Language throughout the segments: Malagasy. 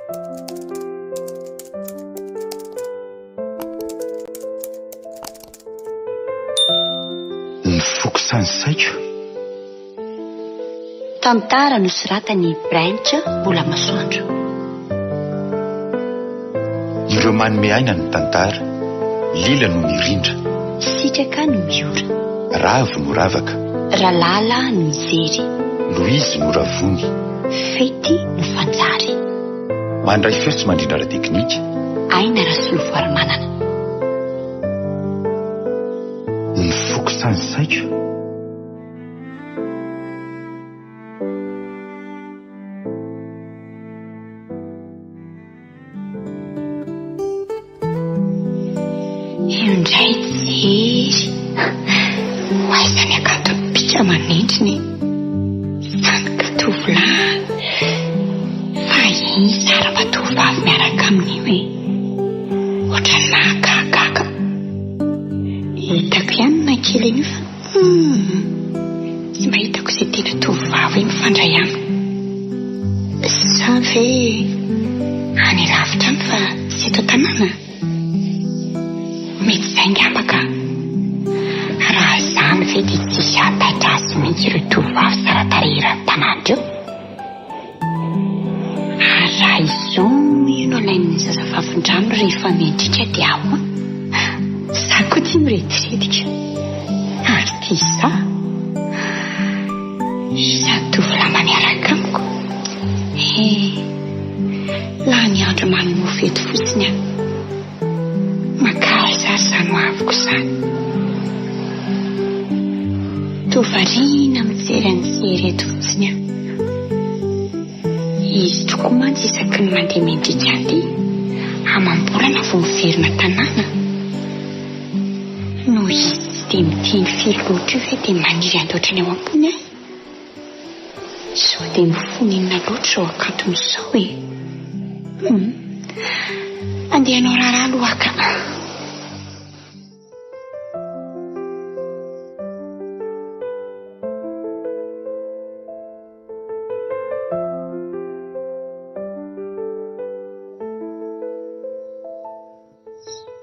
Ny foko sa ny saiko? Tantara nosoratan'i Brent Mbolamasoandro. Ireo manome aina ny tantara. Lila no mirindra. Sitraka no miora. Ravo no ravaka. Ralala no mijery. Louise no ravony. Fety no fanjary. Mandray feo sy mandrindra ara-teknika. Aina Rasolofoarimanana. Ny foko sa ny saiko? Io indray jery. Ho aiza ny hakanton'ny bika aman'endriny e? Izany ka tovolahy. Fa iza ary mba tovovavy miaraka aminy io e? Ohatran'ny mahagagaga. Hitako ihany na kely an'io fa hum, tsy mba hitako izay tena tovovavy hoe mifandray aminy. Sa ve any lavitra any fa tsy eto an-tanàna? Mety izay angamba ka. Raha izany ve dia tsisy hahataitra azy mihitsy ireo tovovavy tsara tarehy eran'ny tanàna ireo? Ary raha izao io no alain'ny zazavavin-drano rehefa mendrika dia ahoana? Za koa tia mirediredika. Ary tia za. Iza ny tovolahy mba miaraka amiko? He, lany andro manonofy eto fotsiny aho. Mankaiza ary izany hoaviko izany? Toa variana mijery an'i Jery eto fotsiny aho. Izy tokoa mantsy isaky ny mandeha mendrika aty, amam-bolana vao miverina an-tanàna. Noho izy tsy dia miteny firy loatra io ve dia maniry handoatra ny ao am-pony ahy? Sao dia mifono inona loatra izao hakantony izao e? Hum. Andeha hanao raharaha aloha aho ka.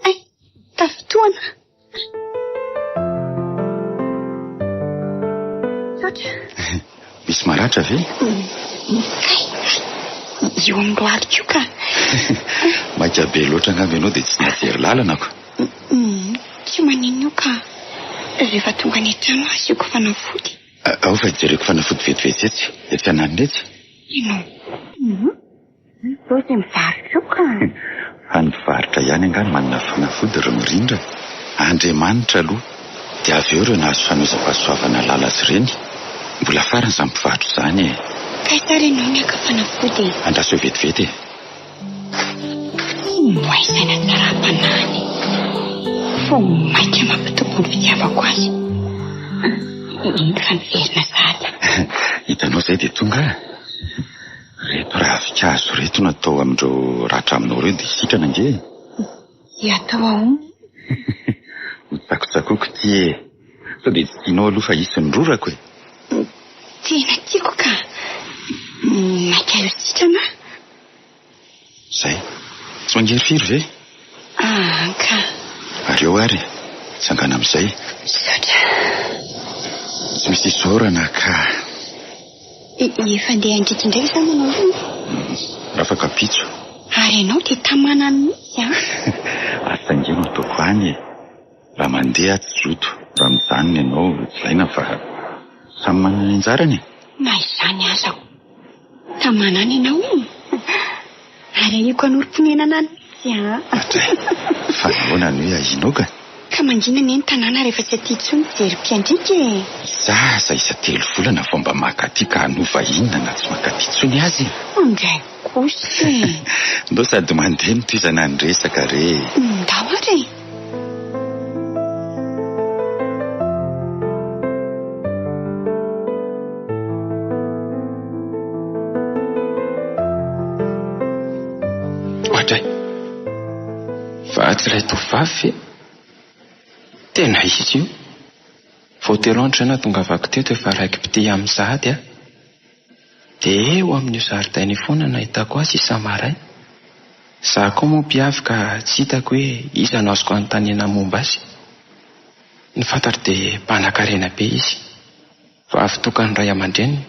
Ay, tafintohana. Misaotra. Misy maratra ve? Hay, eo amin'ny lohaliko io ka. Maika be loatra angamba ianao dia tsy nahajery lalana ko. Tsy maninona io ka. Rehefa tonga any an-trano aho asiako fanafody. Ao fa hijereko fanafody vetivety etsy, etsy ananona etsy. Ianao. Izao dia mivarotra io ka. Fa ny mpivarotra ihany angaha no manana fanafody ry mirindra? Andriamanitra aloha, dia avy eo ireo nahazo fanomezam-pahasoavana lala azy ireny. Mbola farany izany mpivarotra izany e. K'aiza ary ianao ny haka fanafody e? Andraso eo vetivety e. Tsy moaisana hatsaram-panahiny. Vao mainka mampitombo ny fitiavako azy. Iny fa miverina sahady. Hitanao izay dia tonga aho. Reto ravinkazo reto no atao amin'ireo ratra aminao ireo dia sitrana ange e. Dia atao ahoana? Ho tsakotsakoiko ity e. Sao dia tsy tianao aloha fa hisy ny rorako e. Tena tiako ka. Maika ho sitrana aho. Zay. Tsy mangirifiry ve? Aa ka. Ary eo ary, tsangana amin'izay. Misaotra. Tsy misy isaorana ka. Efa andeha handriaka indray izany ianao io? Rafakampitso. Ary ianao dia tamana mihitsy an! Asa ange no ataoko any e! Raha mandeha aho tsy zoto, raha mijanona ianao tsy ilaina fa samy manana ny anjarany e! Na izany aza tamana any ianao e! Ary ahiako hanorim-ponenana any mihitsy an! Atra e! Fa nahoana no hoe ahianao ka? Ka mangina anie ny tanàna rehefa tsy aty intsony mijery mpiandriaka e! Zaza isa-telo volana vao mba maka aty ka hanova inona na tsy maka aty intsony aza e! Indray kosa e! Ndao sady mandeha no tohizana ny resaka re e! Ndao ary e! Oadray! Fa tsy ilay tovovavy ve? Tena izy io! Vao telo andro izay nahatongavako teto efa raiki-pitia aminy sahady aho. Dia eo amin'io zaridaina io foana no nahitako azy isa-maraina. Izaho koa moa mpiavy ka tsy hitako hoe iza no azoko anontaniana momba azy. Ny fantatro dia mpanankarena be izy. Vavy tokan'ny ray aman-dreniny.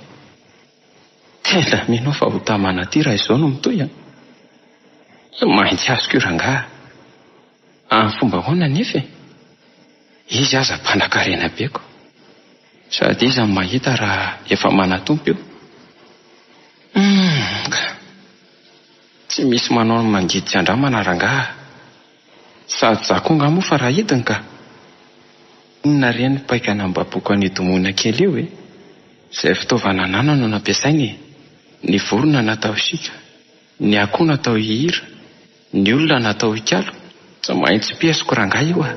Tena mino aho fa ho tamana aty raha izao no mitohy an! Tsy maintsy azoko io rangahy a! Amin'ny fomba ahoana anefa e? Izy aza mpanankarena be ko! Sady iza no mahita raha efa manan-tompo io? Humm ka! Tsy misy manao ny mangidy tsy andramana rangaha a! Sady za koa angaha moa fa raha hidiny ka! Inona re ny paika nambaboko an'io domoina kely io e? Izay fitaovana ananana no nampiasaina e! Ny vorona natao hisiaka, ny akoho natao hihira, ny olona natao hikalo, tsy maintsy piesiko rangahy io a!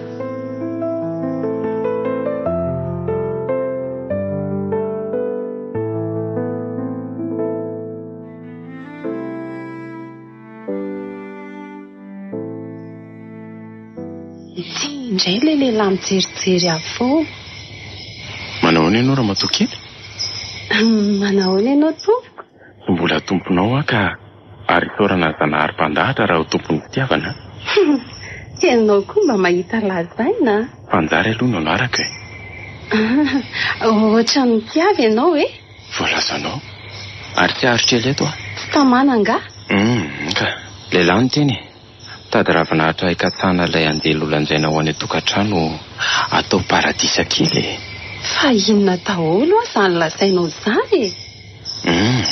Ity indray ilay lehilahy mijerijery ahy foana. Manao ahoana ianao ramatoa kely? Manao ahoana ianao tompoko? Tsy mbola tomponao aho ka, ary isaorana ny Zanahary mpandahatra raha ho tompon'ny fitiavana a! Ianao koa mba mahita lazaina a! Mpanjary aloha no anarako e! Ohatran'ny mpiavy ianao e! Voalazanao. Ary tsy haharitra ela eto aho. Tsy tamana angaha? Humm ka. Lehilahy no teny e. Mitady ravinahitra hikatsahana ilay anjely holanjaina ho any an-tokantrano atao paradisa kely e. Fa inona daholo hoa izany lazainao izany e? Humm.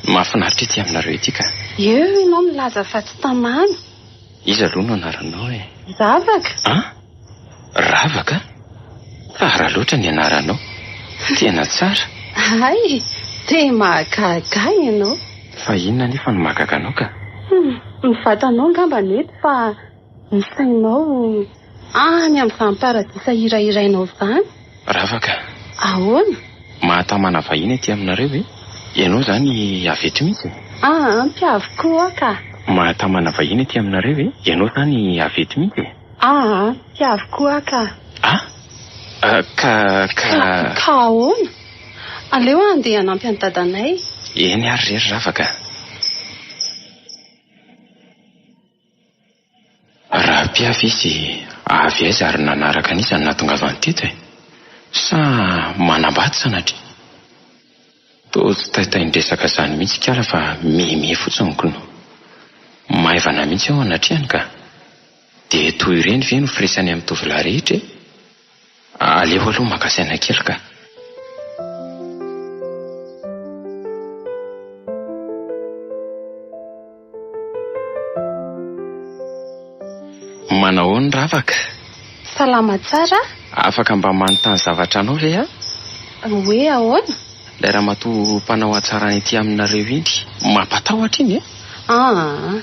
Mahafinaritra ity aminareo ity ka. Eo ianao milaza fa tsy tamana. Iza aloha no anaranao e? Ravaka. An? Ravaka? Tsara loatra ny anaranao. Tena tsara. Hay, dia mahagaga ahy ianao. Fa inona anefa no mahagaga anao ka? Hum, ny vatanao angamba no eto fa ny sainao any amin'izany paradisa hirahirainao izany. Ravaka. Ahoana? Mahatamana vahiny aty aminareo ve? Ianao izany avy eto mihitsy e? Aa, mpiavy koa aho ka. Mahatamana vahiny aty aminareo ve? Ianao izany avy eto mihitsy e? Aa, mpiavy koa aho ka. A! Ka, ka. Ka, ka ahoana? Aleo aho handeha hanampy an'i dadanay. Eny ary re ry Ravaka. Raha mpiavy izy, avy aiza ary nanaraka an'iza no nahatongavany teto e? Sa manambady sanatria? Toa tsy taitain-dresaka izany mihitsy ikala fa mihimihy fotsiny kno. Maivana mihitsy eo anatrehany ka. Dia toy ireny ve no firesany amin'ny tovolahy rehetra e? Aleo aloha maka saina kely ka. Manahoana Ravaka? Salama tsara. Afaka mba manontany zavatra anao ve aho? Hoe ahoana? Ilay ramatoa mpanao hatsarana ety aminareo iny, mampatahotra iny e? Aa!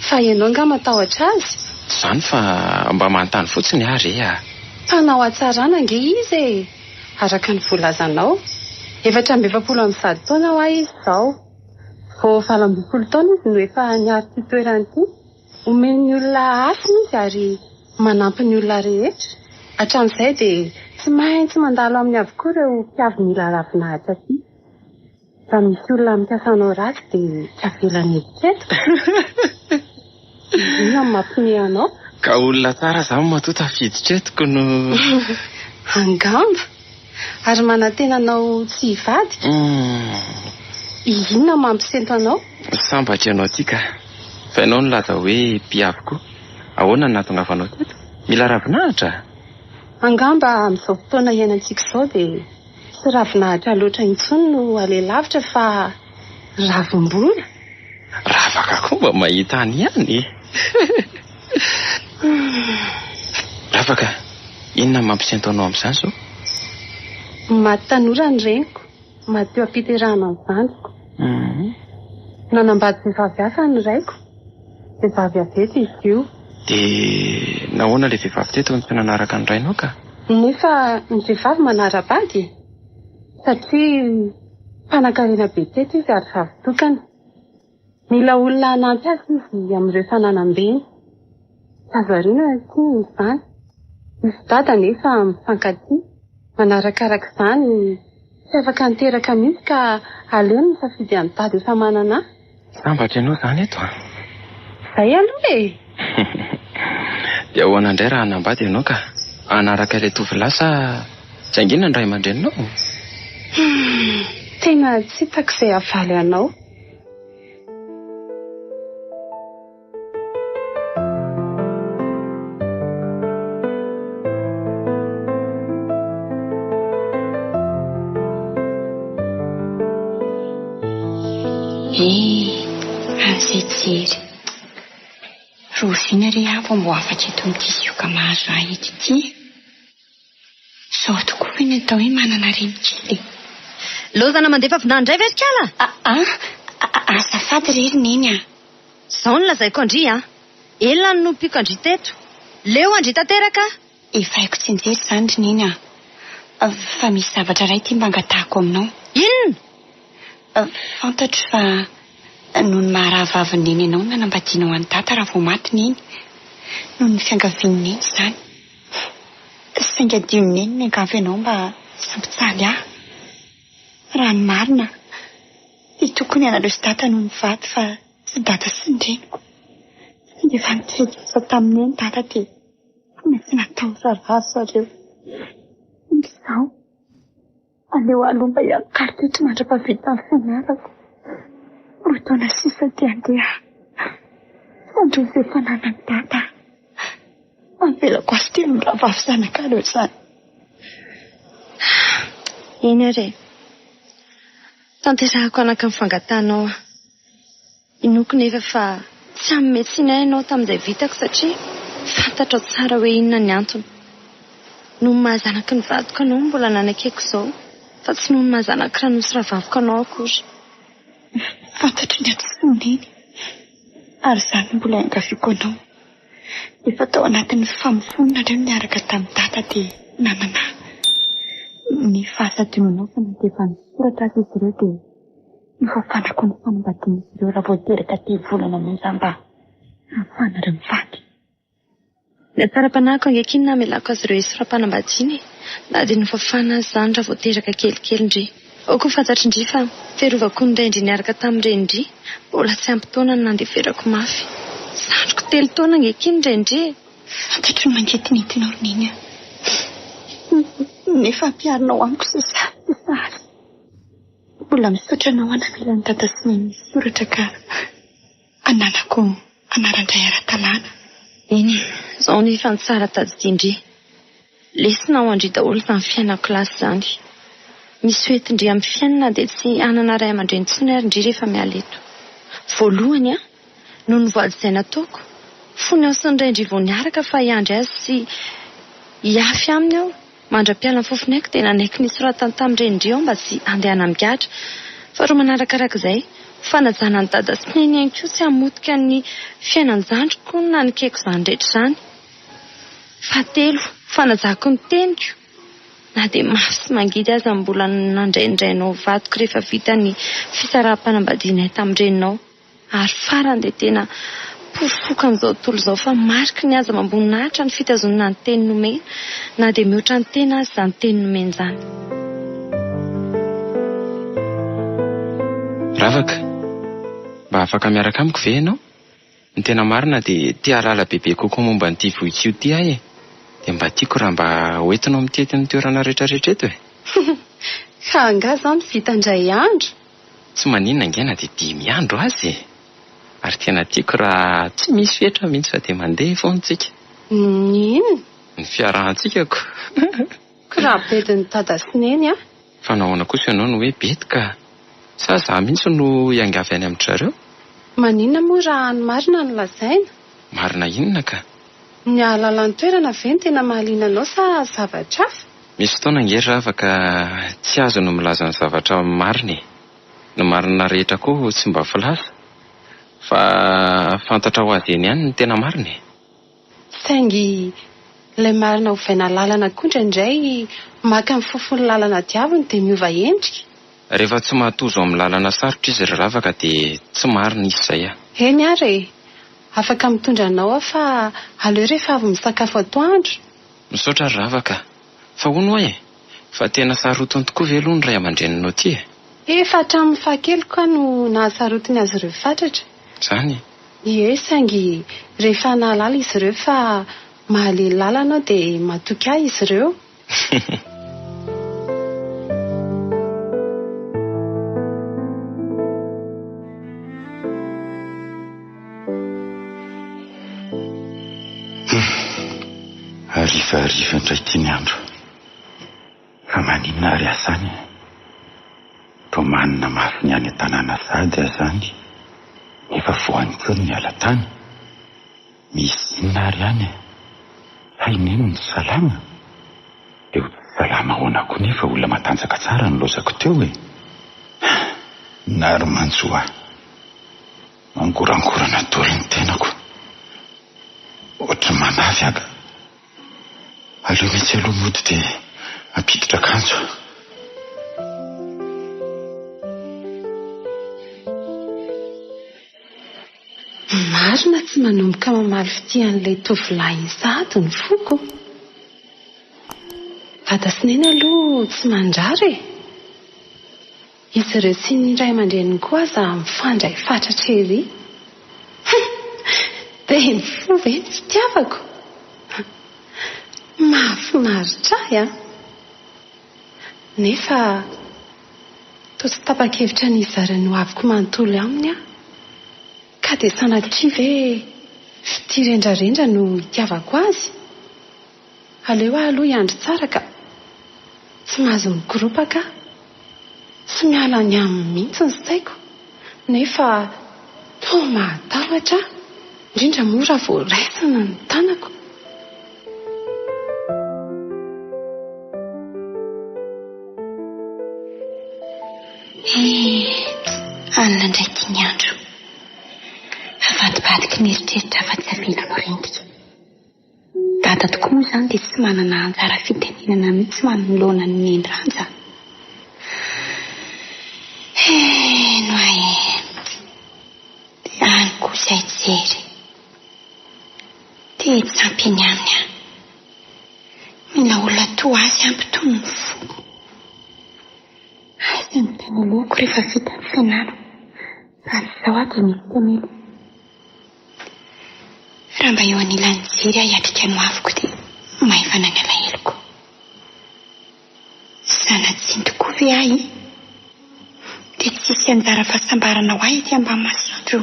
Fa ianao angaha matahotra azy? Tsy izany fa mba manontany fotsiny aho re a! Mpanao hatsarana ange izy e! Araka ny voalazanao. 144 taona hoa izy izao. Vao 18 taona izy no efa niaro ity toerana ity. Omen'ny olona hasina izy ary manampy ny olona rehetra. Hatramin'izay dia tsy maintsy mandalo aminy avokoa ireo mpiavy mila ravinahitra aty. Raha misy olona mikasa hanao ratsy dia tsy avelany hiditra eto. Inona no mampiomehy anao? Ka olona tsara izaho matoa tafiditra eto ko no. Angamba. Ary manantena anao tsy hivadika? Inona no mampisento anao? Sambatra ianao ity ka. Fa ianao nilaza hoe mpiavy koa. Ahoana no nahatongavanao teto? Mila ravinahitra? Angamba amin'izao fotoana iainantsika izao dia tsy ravinahitra loatra intsony no aleha lavitra fa ravim-bola. Ravaka koa mba mahita any ihany e! Ravaka, inona no mampisento anao amin'izany izao? Maty tanora ny reniko, maty teo am-piterahana ny zandriko. Nanambady vehivavy hafa ny raiko, vehivavy avy eto izy io. Dia nahoana ilay vehivavy teto no tsy nanaraka ny rainao ka? Nefa ny vehivavy manara-bady e! Satria mpanankarena be teto izy ary vavy tokana. Mila olona hanampy azy izy amin'ireo fananam-beny. Tsy azo ariana intsony izany. Izy sy Dada anefa mifankatia. Manarakaraka izany, tsy afaka niteraka mihitsy ka aleony misafidy an'i Dada efa manana ahy. Sambatra ianao izany eto an! Izay aloha e! Dia ahoana indray raha hanambady ianao ka? Hanaraka ilay tovolahy sa tsy hangina ny ray aman-dreninao? Humm, tena tsy hitako izay havaly anao. Eh, amin'izay jery. Rahoviana re aho vao mba ho afaka eto amin'ity sioka mahazo ahy eto ity? Izao tokoa ve ny atao hoe manana renikely e? Lozana mandefa vinany indray ve ry kala? Aa, azafady re ry Neny a! Izao no lazaiko an-dry a! Ela no nompiako an-dry teto. Leo an-dry tanteraka aho! Efa haiko tsianjery izany ry Neny a! Fa misy zavatra iray ity mba angatahako aminao. Inona? Fantatro fa noho ny maha rahavavin'i Neny anao no nanambadianao an'i Dada raha vao maty Neny. Noho ny fiangavian'i Neny izany. Saingy adinon'i Neny ny miangavy anao mba tsy hampijaly ahy. Raha ny marina dia tokony ianareo sy Dada no nivady fa tsy Dada sy ny reniko. Saingy efa nitretritra tamin'i Neny Dada dia tsy maintsy natao raharaha ry zareo. Izao. Aleo aloha mba hialokaloka eto mandra-pahavita ny fianarako. Roa taona sisa dia handeha handroso izay fananan'i Dada. Avelako azy telo mirahavavy zanakareo izany. Eny ary e. Tanterahako anaka ny fangatahanao aho. Inoako nefa fa tsy hanome tsiny ahy ianao tamin'izay vitako satria fantatrao tsara hoe inona ny antony. Noho ny maha zanaky ny vadiko anao no mbola nanekeko izao fa tsy noho ny maha zanak'i Ranosy rahavaviko anao akory. Fantatro ny hadisoan'i Neny ary izany no mbola iangaviako anao. Efa tao anatin'ny famofoana nareo niaraka tamin'i Dada dia nanana ny fahasadinoanao fa na dia efa nisoratra aza izy ireo dia Nofafanako ny fanambadian'izy ireo raha vao teraka telo volana monja mba hahafahanareo mivady. Ny hatsaram-panahiko ange akia no namelako azy ireo hisoram-panambadiana e! Na dia nofafana aza izany raha vao teraka kelikely ndry. Aoka ho fantatry ndry fa fiarovako ny rain-dry niaraka tamin'ny renin-dry mbola tsy ampy taona no nandeferako mafy. Zandriko telo taona ange akia ny rain-dry e! Fantatro ny mangetinitinao ry Neny a! Nefa ampiharinao amiko izay sahaza. Mbola misaotra anao aho namela an'i Dada sy Neny hisoratra ka ananako anaran-dray ara-dalàna. Eny e, izao nefa no tsara tadidian-dry. Lesona ho an-dry daholo izany fiainako lasa izany. Misy ho entin-dry amin'ny fiainana dia tsy hanana ray aman-dreny intsony ary ndry rehefa miala eto. Voalohany an, noho ny voady izay nataoko, fony aho sy ny rain-dry vao niaraka fa hiandry azy sy hihafy aminy aho, Mandra-piala ny fofon'aiko dia nanaiky nisoratany tamin'ny renin-dry aho mba tsy handehana migadra. Faharoa manarakaraka izay, ho fanajana an'i Dada sy Neny ihany koa tsy hamotika ny fiainan-jandriko no nanekeko izany rehetra izany. Fahatelo, ho fanajako ny teniko, na dia mafy sy mangidy aza ny mbola nandraindrainao vadiko rehefa vita ny fisaraham-panambadianay tamin'ny reninao. Ary farany dia tena porofoko amin'izao tontolo izao fa mariky ny aza amam-boninahitra ny fitazonana ny teny nomena na dia mihoatra ny tena aza izany teny nomena izany. Ravaka, mba afaka miaraka amiko ve ianao? Ny tena marina dia te hahalala bebe kokoa momba an'ity vohitsoa ity aho e! Dia mba tiako raha mba hoentinao mitety ny toerana rehetrarehetra eto e! Ka angaha izany vita indray andro? Tsy maninona ange na dia dimy andro aza e! Ary tena tiako raha tsy misy fetra mihitsy fa dia mandeha foana tsika. Ny inona? Ny fiarahantsika ko! Ko raha bedin'i Dada sy Neny an! Fa nahoana kosa ianao no hoe bedy ka? Sa za mihitsy no hiangavy any amin-dry zareo? Maninona moa raha ny marina no lazaina? Marina inona ka? Ny hahalala ny toerana ve no tena mahaliana anao sa zavatra hafa? Misy fotoana ange ry Rava ka tsy azo ny milaza ny zavatra marina e! Ny marina rehetra koa tsy mba filaza fa fantatra ho azy eny ihany ny tena marina e! Saingy ilay marina ovaina lalana koa indraindray maka ny fofon'ny lalana diaviny dia miova endrika. Rehefa tsy mahatozo amin'ny lalana sarotra izy ry Rava ka dia tsy marina izy izay a! Eny ary e! Afaka mitondra anao aho fa aleo rehefa avy misakafo atoandro. Misaotra ry Rava ka! Fa hono hoa e! Fa tena sarotiny tokoa ve aloha ny ray aman-dreninao ity e? Efa hatramin'ny fahakeliko aho no nahasarotiny azy ireo fatratra. Izany e! Ie, saingy rehefa nahalala izy ireo fa mahalely lalana aho dia matoky ahy izy ireo. Harivariva indray ity ny andro. Fa maninona ary aho izany e? Toa manina mafy ny any an-tanàna sahady aho izany, nefa vao any koa no niala tany. Misy inona ary any e? Hay neny no tsy salama? Dia ho tsy salama ahoana koa nefa olona matanjaka tsara no laozako teo e? Nary manjo ahy. Mangorangorana daholo ny tenako. Ohatry ny manavy aho ka. Aleo mihitsy aloha mody dia hampiditra akanjo. Marina tsy manomboka mamaly fitia an'ilay tovolahy iny sahady ny foko. Dada sy Neny aloha tsy mandrara e! Izy ireo sy ny ray aman-dreniny koa aza mifandray fatratra ery. Hum! Dia ny fo ve ny fitiavako? Mahafinaritra ahy an! Nefa toa tsy tapa-kevitra ny hizara ny hoaviko manontolo aminy aho. Ka dia sanatria ve fitia rendrarendra no itiavako azy? Aleo aho aloha hiandry tsara ka! Tsy mahazo mikoropaka aho. Tsy miala any aminy mihitsy ny saiko. Nefa toa mahatahotra aho, indrindra moa raha vao raisina ny tanako. He, alina indray ity ny andro. Avadibadiky ny eritreritra afa-tsy avela no rendrika. Dada tokoa moa izany dia tsy manana anjara fitenenana mihitsy manoloana an'i Neny Ranja. Heno ahy e! Dia any koa izay jery. Dia tsy ampy eny aminy aho. Mila olona toa azy hampitony ny foko. Aiza no tany alehako rehefa vita ny fianarana? Raha tsy izao aho dia mety hamely. Raha mba eo anilan'i Jery aho hiatrika ny hoaviko dia maivana ny alaheloko. Zana-tsiny tokoa ve aho e? Dia tsy hisy anjara fahasambarana ho ahy ety ambany masoandro?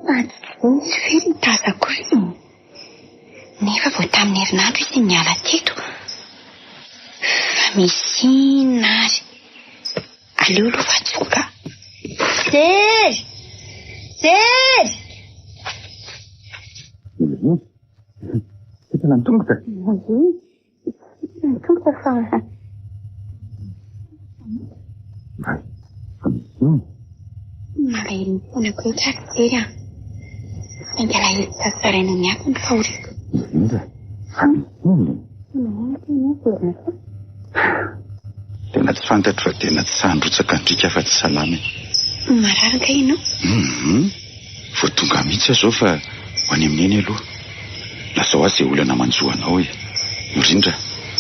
Fa tsy very ny tazako ireny. Nefa vao tamin'ny herinandro izy niala teto. Fa misy inona ary? Aleo aloha fa tsoka. Jery! Jery! Sitrana ny tongotra? Sitrana ny tongotra fa... Hay, fa misy inona? Malahelo ny fiainako rehetra ary Jery an! Saingy alahelo tsy azo zaraina ny hafa ny fahoriako. Indrindra, fa misy inona e? Manina ity ianao Jery an? Tena tsy fantatro fa tena tsy sahy handrotsaka andriaka afa tsy salama e! Marary angaha ianao? Hum! Vao tonga mihitsy aho izao fa ho any amin'i Neny aloha. Lazao ahy izay olana manjo anao e! Mirindra,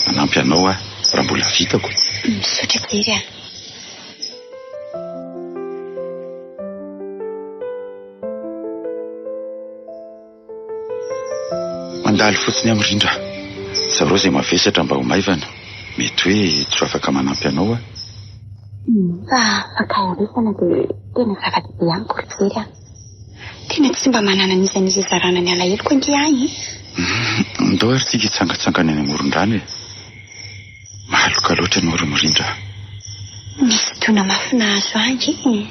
hanampy anao aho raha mbola vitako. Misaotra Jery a! Mandalo fotsiny aho Mirindra. Zarao izay mavesatra mba ho maivana. Mety hoe tsy ho afaka manampy anao aho. Fa fankaherezana dia tena zava-dehibe amiko ry Jery a! Tena tsy mba manana n'iza n'iza hizarana ny alaheloko ange aho e! Ndao ary tsika hitsangantsangana eny amoron-drano e! Maloka loatra ianao ry Mirindra a! Nisy dona mafy nahazo ahy ange e!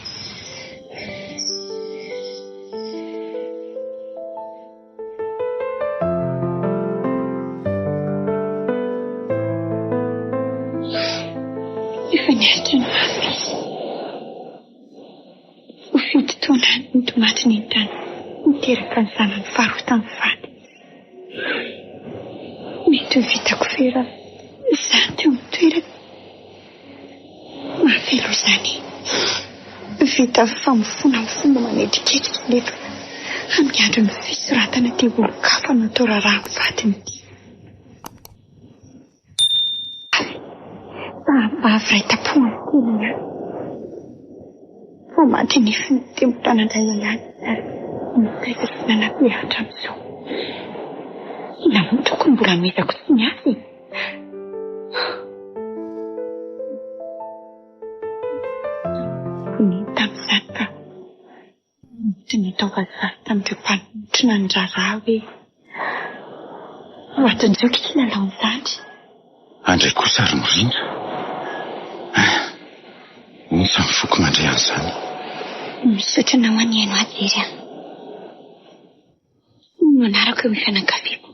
Efa niaritra ny mafy izy. Ho fito taona nitomaty ny entana, niteraka ny zanany faharoa tamin'ny vady. Mety ho vitako ve raha izaho teo amin'ny toerany? Mafy aloha izany e! Vita famofona amin'ny fomba manetriketrika nefa amin'ny andron'ny fisoratana dia olon-kafa no atao raharaha amin'ny vadiny. Vavy iray tampo amin'ny tenany ihany. Vao maty nifiny dia mbola nandray ahy ihany ary nitaiza sy nanampy ahy hatramin'izao. Inona moa tokony mbola hamehezako tsiny azy e? Nony tamin'izany ka niditra natao vazivazy tamin'ireo mpanotrona ny raharaha hoe Hoatin-joky ity lalaon'izany. Andray kosa ry Mirindra ah! Ontsa ny foko mandre an'izany. Misaotra anao aho nihaino ahy Jery ah! No anarako eo amin'ny fianakaviako.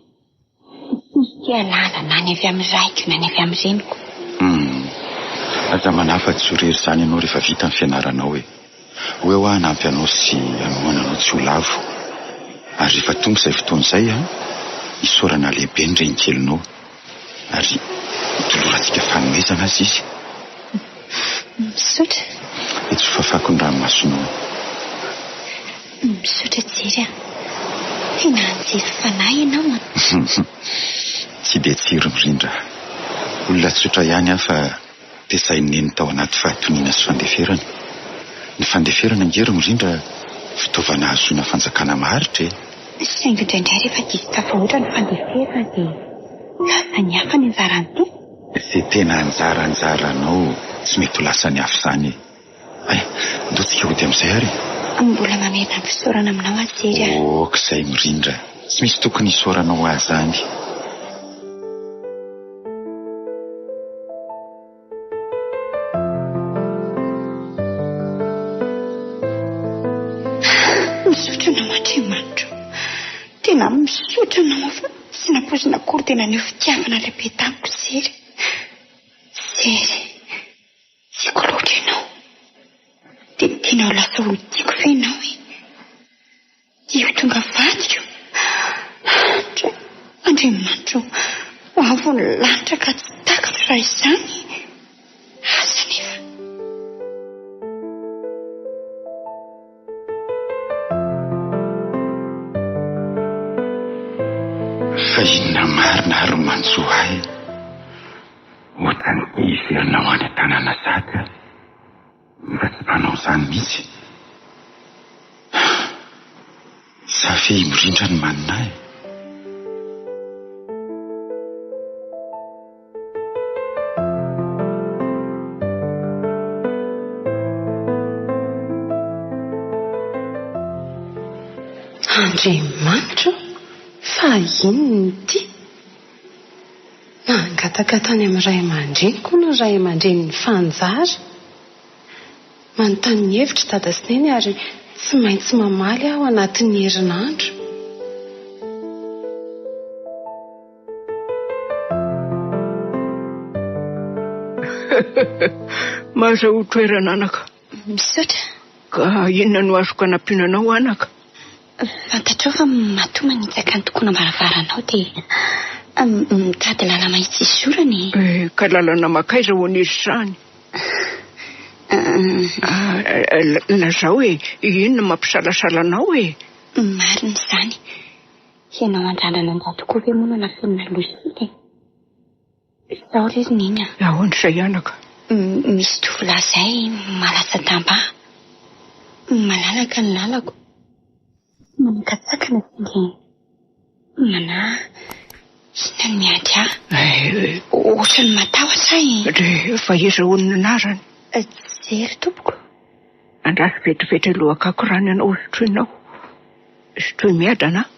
Tsy hahalala na ny avy amin'ny raiko na ny avy amin'ny reniko. Humm. Aza manahy fa tsy ho irery izany ianao rehefa vita ny fianaranao e. Ho eo aho hanampy anao sy hanohana anao tsy ho lavo. Ary rehefa tonga izay fotoana izay an, isaorana lehibe ny renikelinao. Ary hotolorantsika fanomezana aza izy. Misaotra. Dia tsy ho fafako ny ranomasonao. Misaotra Jery a! Tena anjely fanahy ianao an! Tsy dia tsiry mirindra. Olona tsotra ihany aho fa tezain'i Neny tao anaty fahatoniana sy fandeferana. Ny fandeferana ange ry mirindra fitaovana ahazoana fanjakana maharitra e! Saingy indraindray rehefa diso tafahoatra ny fandeferana dia lasan'ny hafa ny anjaran'ny tena. Izay tena anjara anjaranao tsy mety ho lasan'ny hafa izany e! Hay, ndao tsika hody amin'izay ary e! Mbola mamerina ny fisaorana aminao aho Jery a! Ok izay mirindra, tsy misy tokony hisaoranao ahy izany. Misaotra anao Andriamanitra o! Tena misaotra anao aho fa tsy nampoizina akory dia naneho fitiavana lehibe tamiko Jery. Jery. Tiako loatra ianao. Dia tena ho lasa olon-tiako ve ianao e? Dia ho tonga vadiko? Andry, Andriamanitra ô, ho avo ny lanitra ka tsy takatro raha izany. Asa anefa. Fa inona marina ary no manjo ahy? Ohatran'ny te hiverina ho any an-tanàna sahady aho, nefa tsy mpanao izany mihitsy. Sa ve i Mirindra no manina ahy? Andriamanitra ô, fa inona ity? Nangataka tany amin'ny ray aman-dreniko hono ny ray aman-drenin'i Fanjary. Manontany ny hevitr'i Dada sy Neny ary tsy maintsy mamaly aho anatin'ny herinandro. Mahazahoa toerana anaka. Misaotra. Ka inona no azoko anampiana anao anaka? Fantatrao fa matoa manitsaka ny tokonam-baravaranao dia mitady lala-mahitsy hizorana e. Eh, ka lalana mankaiza hono izy izany? Lazao e, inona mampisalasala anao e? Marina izany. Ianao andrandrana an'izany tokoa ve moa no nafenina Lucille e? Izao re ry Neny a! Ahoana izay anaka? Misy tovolahy izay malatsa-damba ahy. Malalaka ny lalako. Tsy manakatsakana saingy manahy inona no miandry ahy. Ohatran'ny matahotra aho e! Dia fa iza hono ny anarany? Jery tompoko. Andraso vetivety aloha hakako rano ianao hosotroinao. Sotroy miadana an!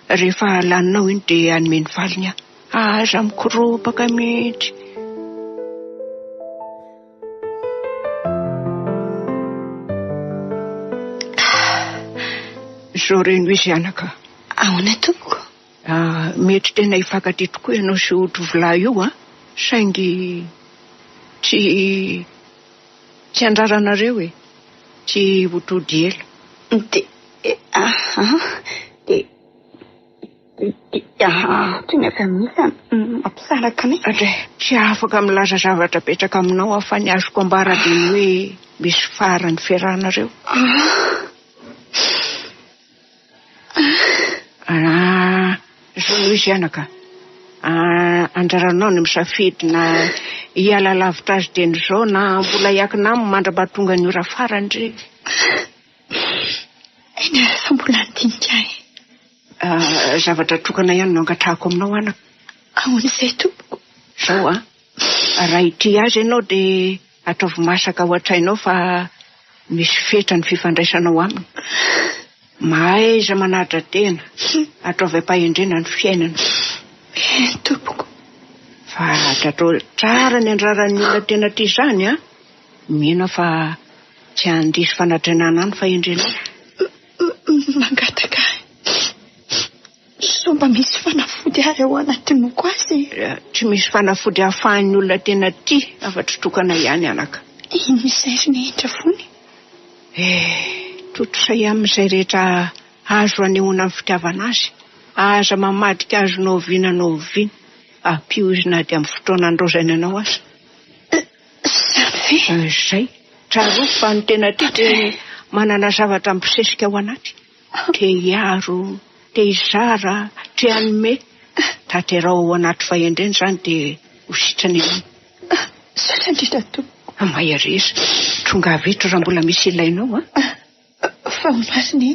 Rehefa laninao iny dia hanome ny valiny aho. Aza mikoropaka mihitsy. Izao reno izy anaka. Ahoana tompoko? Ah, mety tena hifankatia tokoa ianao sy io tovolahy io an, saingy tsy tsy andraranareo e, tsy ho tody ela. Dia Aha, dia dia antony avy amin'iza no mampisaraka anay? Dray, tsy afaka milaza zavatra betsaka aminao aho fa ny azoko ambara dia ny hoe. Misy farany fiarahanareo. Ah, izao no izy anaka. Ah, anjaranao ny misafidy na hiala lavitra azy dieny izao na mbola hiankina aminy mandra-pahatonga ny ora farany re. Eny ary fa mbola handinika ahy. Ah, zavatra tokana ihany no angatahako aminao anaka. Ahoana izay tompoko? Izao an, raha hitia azy ianao dia Ataovy masaka ao an-tsainao fa misy fetra ny fifandraisanao aminy. Mahaiza manaja tena, ataovy am-pahendrena ny fiainana. Eny tompoko. Fa atao tsara ny andraran'ny olona tena tia izany an! Mino aho fa tsy handiso fanantenana ahy ny fahendrenao. Mangataka ahy. Sao mba misy fanafody ary ao anatin'ny moko azy e? Tsy misy fanafody ahafahan'ny olona tena tia afa-tsy tokana ihany anaka. Inona izay ry Nehitra fony? Eh, tontosa amin'izay rehetra azo anehoana ny fitiavana azy. Aza mamadika azy na oviana na oviana. Ampio izy na dia amin'ny fotoana andaozany anao aza. Izany ve? Izay. Tsarovy fa ny tena tia dia manana zavatra mibosesika ao anaty. Te hiaro, te hizara, te hanome. Tanteraho ao anaty fahendrena izany dia ho sitrana ianao. Misaotra indrindra tompoko. Mahereza. Tongava eto raha mbola misy ilainao an. Fa marina e.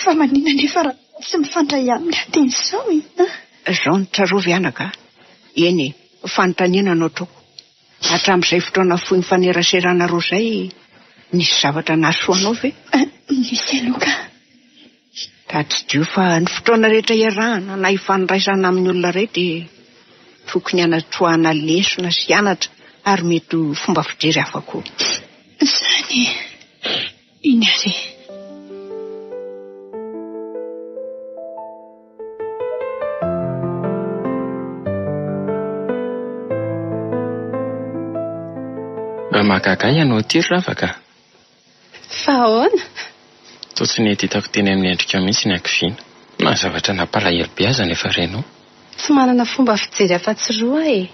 Fa maninona anefa raha tsy mifandray aminy aho teny izao e? Izao no tsarovy anaka a. Eny e, fanontaniana no ataoko. Hatramin'izay fotoana fohy nifaneraseranareo izay, nisy zavatra nahasoa anao ve? Nisy aloha ka. Tadidio fa ny fotoana rehetra iarahana na ifandraisana amin'ny olona iray dia tokony hanatsoahana lesona sy anatra ary mety ho fomba fijery hafa koa. Izany e! Iny ary e! Mba mahagaga ahy ianao ity ry Ravaka a! Fa ahoana? Toa tsy nety hitako teny amin'ny endrikao mihitsy ny hakiviana. Na zavatra nampalahelo be aza nefa renao. Tsy manana fomba fijery afa-tsy roa aho e!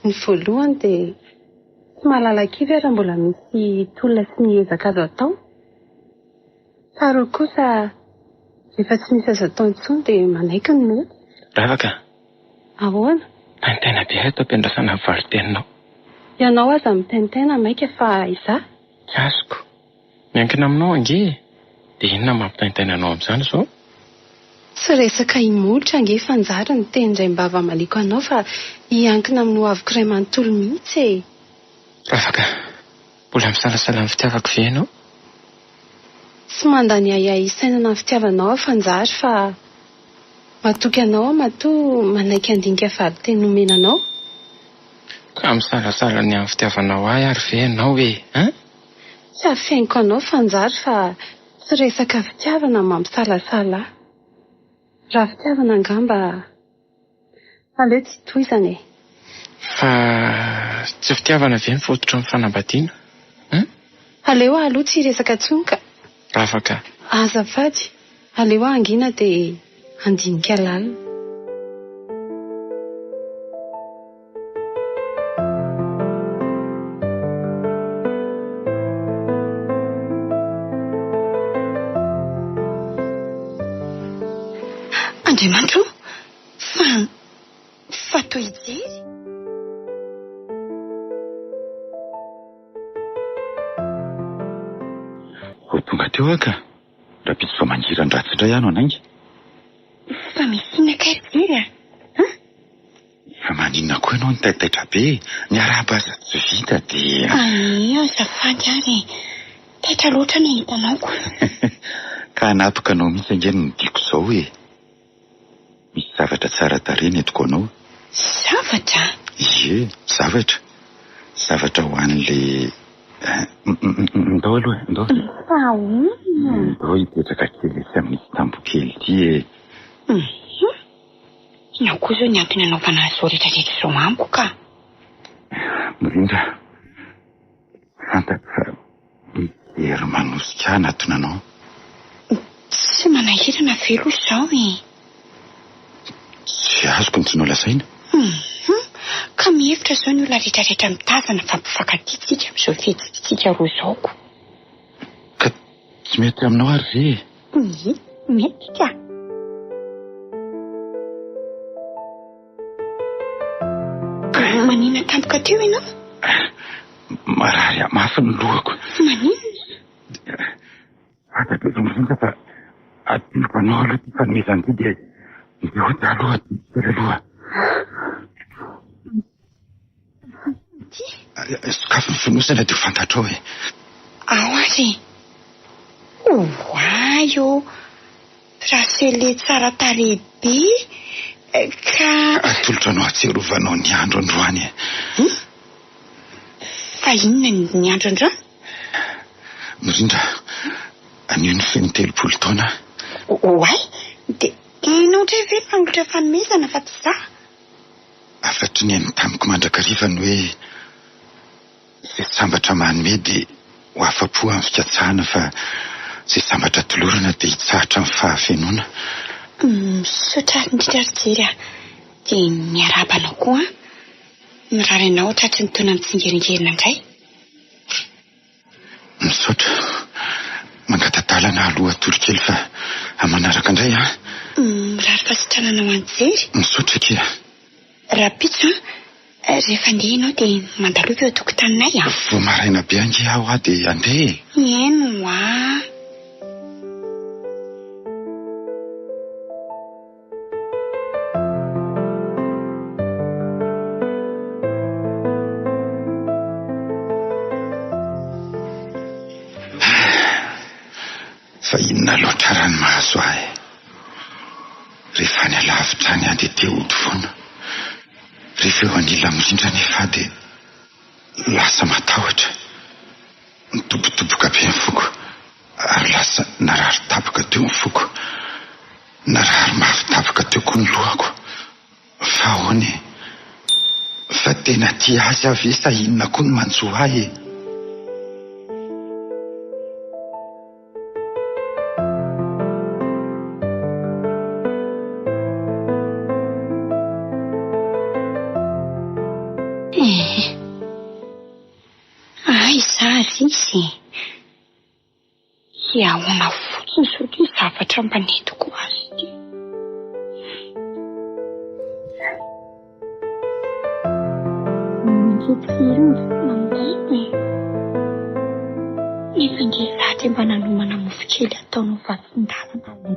Ny voalohany dia tsy mahalala kivy aho raha mbola misy tolona sy ny ezaka azo atao. Faharoa kosa, rehefa tsy misy azo atao intsony dia manaiky ny mety. Ravaka a! Ahoana? Mitaintaina be aho eto am-piandrasana ny valin-teninao. Ianao aza mitaintaina mainka fa izaho? Tsy azoko. Miankina aminao ange e! Dia inona mampitaintaina anao amin'izany izao? Tsy resaka imolotra ange Fanjary ny teny indraim-bava hamaliako anao fa hiankina amin'ny hoaviko iray manontolo mihitsy e! Ravaka, mbola misalasala amin'ny fitiavako ve ianao? Tsy mandany ahiahy hisainana ny fitiavanao aho Fanjary fa matoky anao aho matoa manaiky handinika valin-teny nomena anao. Ka misalasala ny amin'ny fitiavanao ahy ary ve ianao e? Hein? Tsy afeniko anao Fanjary fa tsy resaka fitiavana no mampisalasala ahy. Raha fitiavana angamba aleo tsy tohizana e. Fa tsy fitiavana ve ny fototry ny fanambadiana? Hein? Aleo aho aloha tsy hiresaka intsony ka. Rafaka. Azafady, aleo aho hangina dia handinika lalina. Andriamanitra o! Fa, fa toa hijery. Vao tonga teo aho ka. Rahampitso vao mangiran-dratsy indray aho no hanainga. Fa misy inona kay ry Jery a? An? Fa maninona koa ianao no taitaitra be e? Ny arahaba aza tsy vita dia. Aia azafady ary e! Taitra loatra nahita anao ko. Ka hanapaka anao mihitsy ange no nodiako izao e! Misy zavatra tsara tarehy nentiko anao. Zavatra? Ie, zavatra. Zavatra ho an'ilay. Ndao aloha e, ndao. Fa ahoana? Ndao hipetraka kely etsy amin'ity tamboho kely ity e. Hum. Inona koa izao ny antony anaovana an'izao rehetra rehetra izao amiko ka? Mirindra, fantako fa misy hery manosika ahy hanatona anao. Tsy manahirana ve aloha izao e? Tsy azoko ny tianao lazaina. Hum, ka Ka mihevitra izao ny olona rehetrarehetra mitazana fa mpifankatia tsika amin'izao fihetsikitsika roa izao ko. Ka tsy mety aminao ary ve e? Ie, mety ka. Maninona tampoka teo ianao? Marary ahy mafy ny lohako. Maninona? Fantatro eto indrindra fa adinoko anao aloha ity fanomezana ity dia ndeha hody aloha kely aloha. Ity? Sokafy ny fonosana dia ho fantatrao e. Ao ary e. Oay ô! Bracelet tsara tarehy be ka. Atolotro anao hahatsiarovanao ny andro androany e. Hum? Fa inona ny andro androany? Mirindra, anio no feno 30 taona aho. Oay! Dia ianao indray ve no manolotra fanomezana fa tsy izaho? Hafatry ny hainy tamiko mandrakariva ny hoe izay sambatra manome dia ho afa-po amin'ny fikatsahana fa izay sambatra tolorana dia hitsahatra amin'ny fahafenoana. Misaotra indrindra ry Jery a! Dia miarahaba anao koa an! Mirary anao ho tratry ny taona mitsingeringerina indray. Misaotra. Mangata-dalana aloha hatory kely fa amin'ny manaraka indray an! Mirary fahasitranana ho an'i Jery. Misaotra akia. Rahampitso an, rehefa handeha ianao dia mandalova eo an-tokotaninay an! Vao maraina be ange aho aho dia handeha e! Eny ho'a. Fa inona loatra raha ny mahazo ahy? Rehefa any alavitra any aho dia te hody foana. Rehefa eo anila mirindra anefa aho dia lasa matahotra. Nidobodoboka be ny foko ary lasa narary tapoka teo ny foko. Narary mafy tapoka teo koa ny lohako. Fa ahoana e? Fa tena tia azy aho ve sa inona koa no manjo ahy e? Eh! Aiza ary izy e? Hihaona fotsiny izao ity zavatra mba nentiko ho azy ity. Mangidihidy ny mangidy e. Nefa ange izaho dia mba nanomana mofo kely ataonao vatsin-dalana e.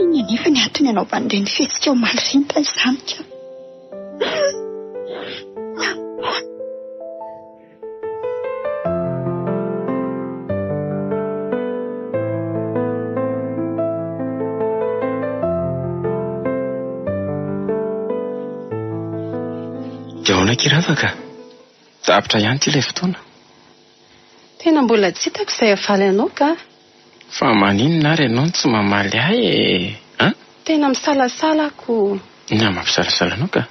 Inona anefa ny antony anaovan'ireny fihetsika omaly ireny fa izany ka. Dia ahoana akia Ravaka? Tapitra ihany ity ilay fotoana. Tena mbola tsy hitako izay havaly anao ka. Fa maninona ary ianao no tsy mamaly ahy e? An? Tena misalasala aho ko. Inona no mampisalasala anao ka?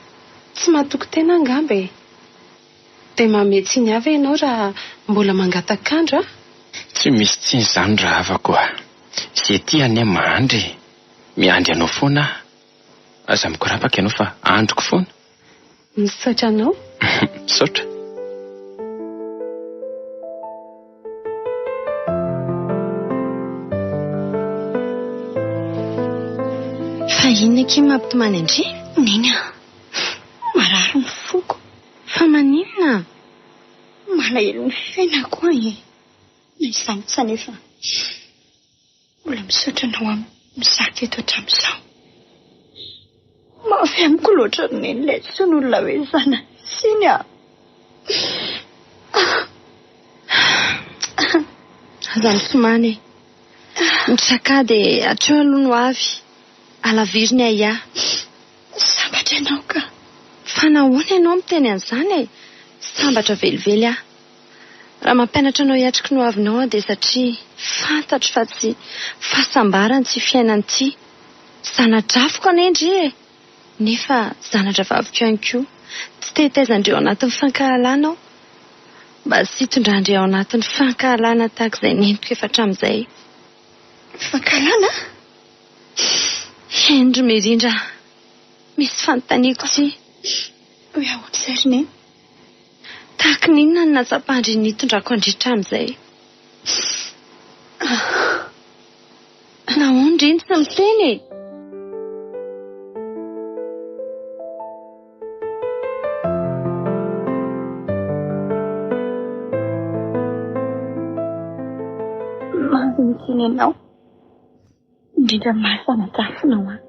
Tsy matoky tena angamba e. Dia manome tsiny ahy ve ianao raha mbola mangatak'andro a? Tsy misy tsiny izany rahavako a. Izay tia anie mahandry e. Miandry anao foana aho. Aza mikorapaka ianao fa andriko foana. Misaotra anao. Misaotra. Fa inona akia no mampitomany an-dry? Neny a! Marary ny foko. Fa maninona? Malahelo ny fiainako aho e! Na izany tsy anefa. Mbola misaotra anao amin'ny mizaka eto hatramin'izao. Mafy amiko loatra ry Neny ilay antsoin'olona hoe zana-tsiny a! Aza mitomany e! Mitrakà dia hatreo aloha no avy. Alaviro ny ahiahy. Sambatra ianao ka! Fa nahoana ianao miteny an'izany e? Tsy sambatra velively aho. Raha mampianatra anao hiatrika ny hoavinao aho dia satria fantatro fa tsy fahasambarana ity fiainana ity. Zana-drafiko anie ndry e! Nefa zana-dravaviko ihany koa. Tsy te hitaiza an-dreo anatin'ny fankahalana aho. Mba tsy hitondran-dry ao anatin'ny fankahalana tahaka izay nentiko efa hatramin'izay. Fankahalana? Eny ry Mirindra a! Misy fanontaniako ity. Hoe ahoana izay ry Neny? Tahaka ny inona no nahatsapan-dry ny nitondrako an-dry hatramin'izay? Nahoana ndry no tsy miteny e? Mamy ny tenenao, indrindra ny maha zana-jafinao ahy.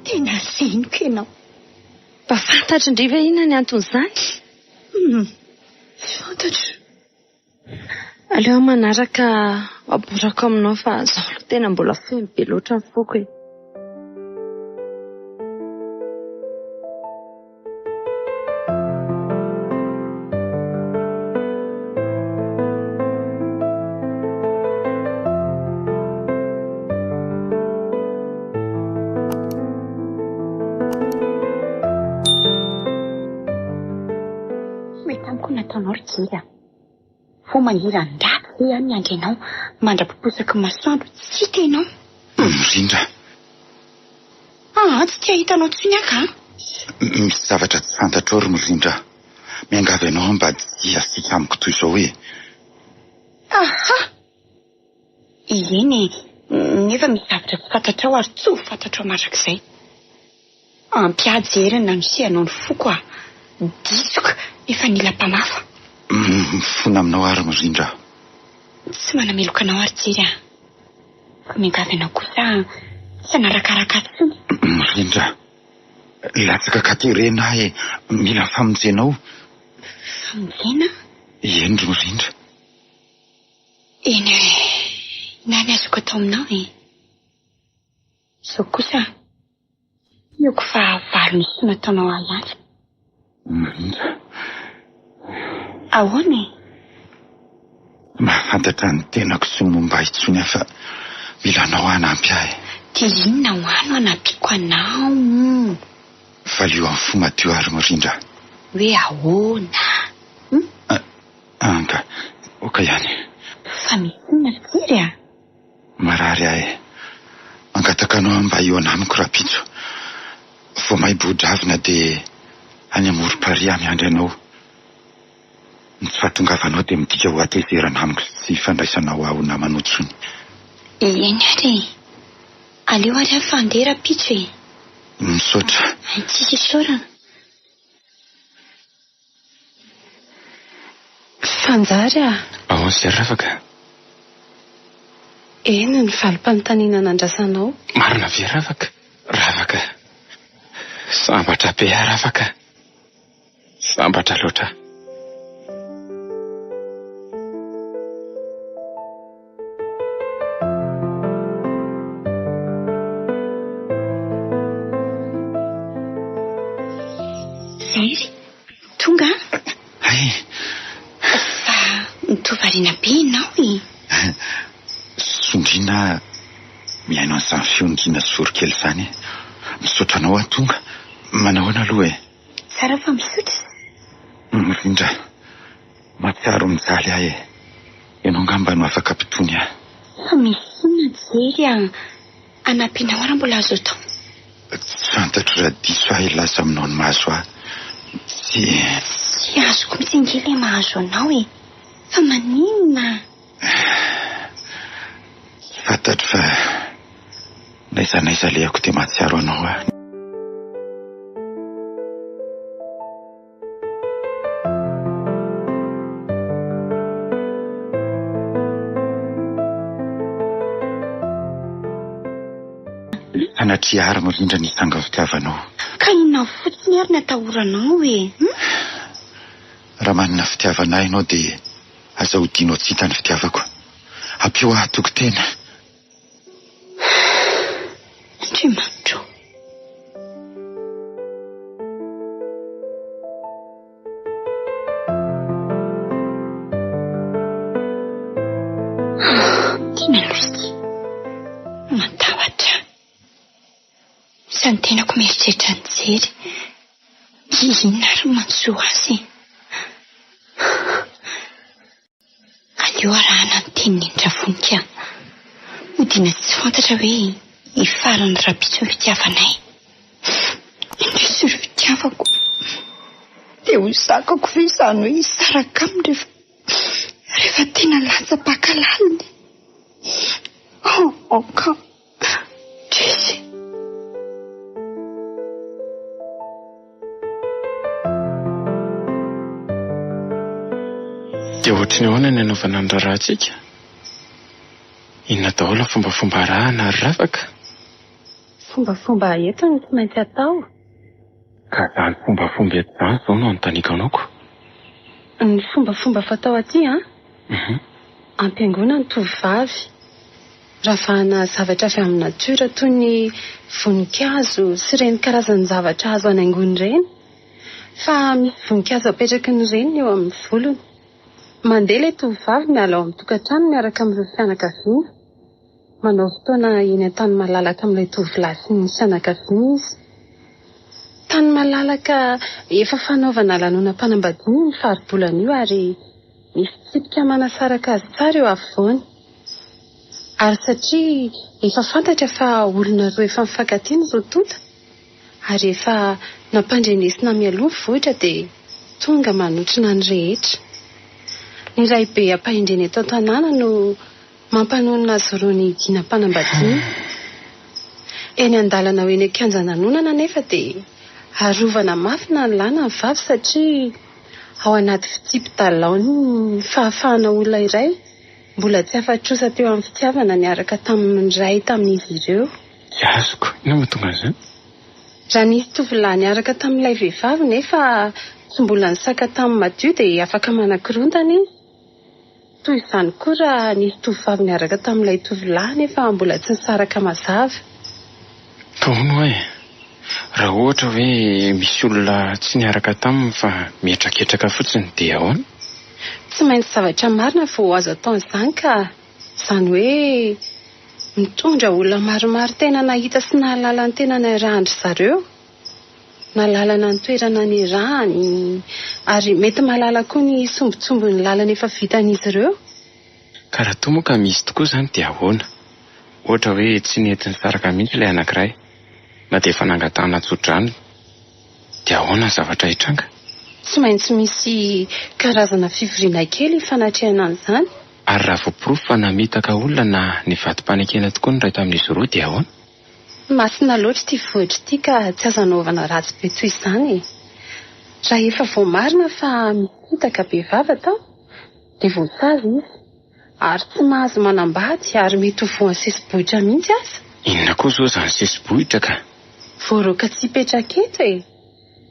Tena reniko ianao. Mba fantatry ndry ve inona ny anton'izany? Hum, tsy fantatro. Aleo aho manaraka aborako aminao fa zao aloha tena mbola feno be loatra ny foko e. Tsy mety amiko ny nataonao ry Jery a! Vao mangiran-dratsy ve aho miandry anao mandra-piposaky ny masoandro tsy hita ianao? Mirindra. Aa, tsy te hahita anao intsony aho ka! Misy zavatra tsy fantatrao ry Mirindra. Miangavy anao aho mba tsy hasiaka amiko toy izao e! Aha! Eny e, nefa misy zavatra tsy fantatrao ary tsy ho fantatrao mandrakizay. Ampy ahy jery ny nanosihanao ny foko aho. Disoka efa nila mpamafa. Mifona aminao aho ry Mirindra. Tsy manameloka anao aho ry Jery a. Fa miangavy anao kosa aho tsy hanarakaraka ahy intsony. Mirindra, latsaka an-katerena aho e. Mila ny famonjenao. Famonjena? Eny ry Mirindra. Eny e, inona ary ny azoko atao aminao e? Izao kosa, tiako fa valo ny soa nataonao ahy ihany. Mirindra. Ahoana e? Mahafantatra ny tenako sy ny momba ahy intsony aho fa mila anao hanampy ahy. Dia inona hoa no hanampiako anao? Valio amin'ny fo madio ary mirindra. Hoe ahoana? Hum? Anka, ok ihany. Fa misy inona ry Jery a? Marary aho e. Mangataka anao aho mba hihaona amiko rahampitso. Vao may boho-dravina dia any amorom-parihy aho miandry anao. Ny tsy fahatongavanao dia midika ho hatezerana amiko sy tsy fandraisanao ahy ho namanao intsony. Eny ary e. Aleo ary aho fa handeha rahampitso e. Misaotra. Tsisy isaorana. Fanjary a! Ahoana izay ry Ravaka? Eny, ny valim-panontaniana nandrasanao. Marina ve Ravaka? Ravaka, sambatra be aho Ravaka, sambatra loatra aho. Jery, tonga an? Hay! Fa toa variana be ianao e! Sondriana aho mihaino an'izany feon-dRina sy Voronkely izany e! Misaotra anao aho tonga. Manahoana aloha e? Tsara fa misaotra. Mirindra, mahatsiaro mijaly aho e. Ianao angamba no afaka mpitony ahy. Fa misy inona Jery a? Hanampianao aho raha mbola azo atao. Tsy fantatro raha diso aho hilaza aminao ny mahazo ahy. Tsy. Tsy azoko mihitsy ange ilay mahazo anao e. Fa maninona? Tsy fantatro fa n'aiza n'aiza alehako dia mahatsiaro anao aho. Sanatria àry mirindra ny hisangan'ny fitiavanao. Ka inona fotsiny ary ny atahoranao e? Raha manana fitiavana ahy ianao dia Aza odianao tsy hita ny fitiavako. Ampio ahy hatoky tena. Andriamanitra ô! Tena loza ity. Matahotra. Lasa ny tenako mieritreritra nijery. Inona ary no manjo azy e? Aleo arahana ny tenin'i Neny Ravonika. Hodiana tsy fantatra hoe hifarana rahampitso ny fitiavanay. Indrisy ry fitiavako. Dia ho zakako ve izany hoe hisaraka aminy rehefa rehefa tena latsa-paka lalina e? Oh, aoka. Indrisy. Dia ohatry ny ahoana ny hanaovana ny raharahantsika? Inona daholo ny fombafomba arahana ry Ravaka? Fombafomba eto no tsy maintsy atao. Ka izany fombafomba eto izany izao no anontaniako anao ko. Ny fombafomba fatao aty an? Ampihaingoina ny tovovavy. Ravahana zavatra avy amin'ny natiora toy ny voninkazo sy ireny karazan-javatra azo hanaingoina ireny. Fa misy voninkazo apetraky ny reniny eo amin'ny volony. Mandeha ilay tovovavy miala ao amin'ny tokantrano miaraka amin'ireo fianakaviana. Manao fotoana eny an-tany malalaka amin'ilay tovolahy sy ny fianakaviany izy. Tany malalaka efa fanaovana lanonam-panambadiana io faribolana io ary misy fitsipika manasaraka azy tsara eo afovoany. Ary satria efa fantatra fa olona roa efa mifankatia ny roa tonta ary efa nampandrenesina mialoha ny vohitra dia tonga manotrona ny rehetra. Ny raibe ampahendrena eto an-tanàna no Mampanonona azy roa ny dinam-panambadiana. Eny an-dalana ho eny an-kianjan-danonana anefa dia arovana mafy na ny lahy na ny vavy satria ao anaty fitsipi-dalao ny fahafahana olona iray mbola tsy afa-trosa teo amin'ny fitiavana niaraka tamin'ny iray tamin'izy ireo. Tsy azoko, inona no mahatonga an'izany? Raha nisy tovolahy niaraka tamin'ilay vehivavy nefa tsy mbola nisaka tamin'ny madio dia afaka manakorontana izy. Toy izany koa raha nisy tovovavy niaraka tamin'ilay tovolahy nefa mbola tsy nisaraka mazava. Fa hono hoa e! Raha ohatra hoe misy olona tsy niaraka taminy fa mihetraketraka fotsiny dia ahoana? Tsy maintsy zavatra marina vao azo atao an'izany ka! Izany hoe mitondra olona maromaro tena nahita sy nahalala ny tena niarahan-dry zareo. Malalana ny toerana nirahany ary mety mahalala koa ny sombintsombin'ny lalana efa vitan'izy ireo. Ka raha toa moa ka misy tokoa izany dia ahoana? Ohatra hoe tsy nety nisaraka mihitsy ilay anankiray na dia efa nangatahana tso-drano dia ahoana ny zavatra hitranga? Tsy maintsy misy karazana fivoriana kely hifanatrehana an'izany. Ary raha voaporofo fa namitaka olona na nivadi-panekena tokoa ny iray tamin'izy roa dia ahoana? Masina loatra ity vohitra ity ka tsy azo anaovana ratsy be toy izany e! Raha efa voamarina fa misintaka be vava tao dia voasazy izy ary tsy mahazo manambady ary mety ho voan'ny sesi-bohitra mihitsy aza. Inona koa izao izany sesi-bohitra ka? Voaroaka tsy hipetraka eto e!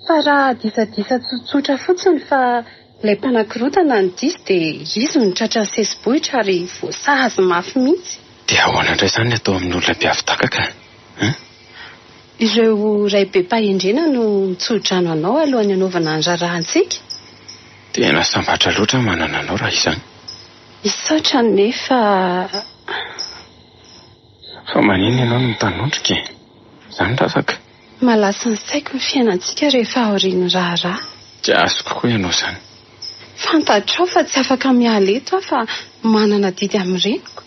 Fa raha disadisa tsotsotra fotsiny fa ilay mpanakorotana no diso dia izy no tratran'ny sesi-bohitra ary voasazy mafy mihitsy. Dia ahoana indray izany ny atao amin'ny olona be afitaka ka? Hein? Ireo raibem-pahendrena no mitso-drano anao alohan'ny hanaovana ny raharahantsika. Tena sambatra loatra aho manana anao raha izany. Misaotra nefa. Fa maninona ianao no mitanondrika e? Izany Ravaka? Mahalasa ny saiko ny fiainantsika rehefa aorian'ny raharaha. Tsy azoko koa ianao izany. Fantatrao fa tsy afaka miala eto aho fa manana adidy amin'ny reniko.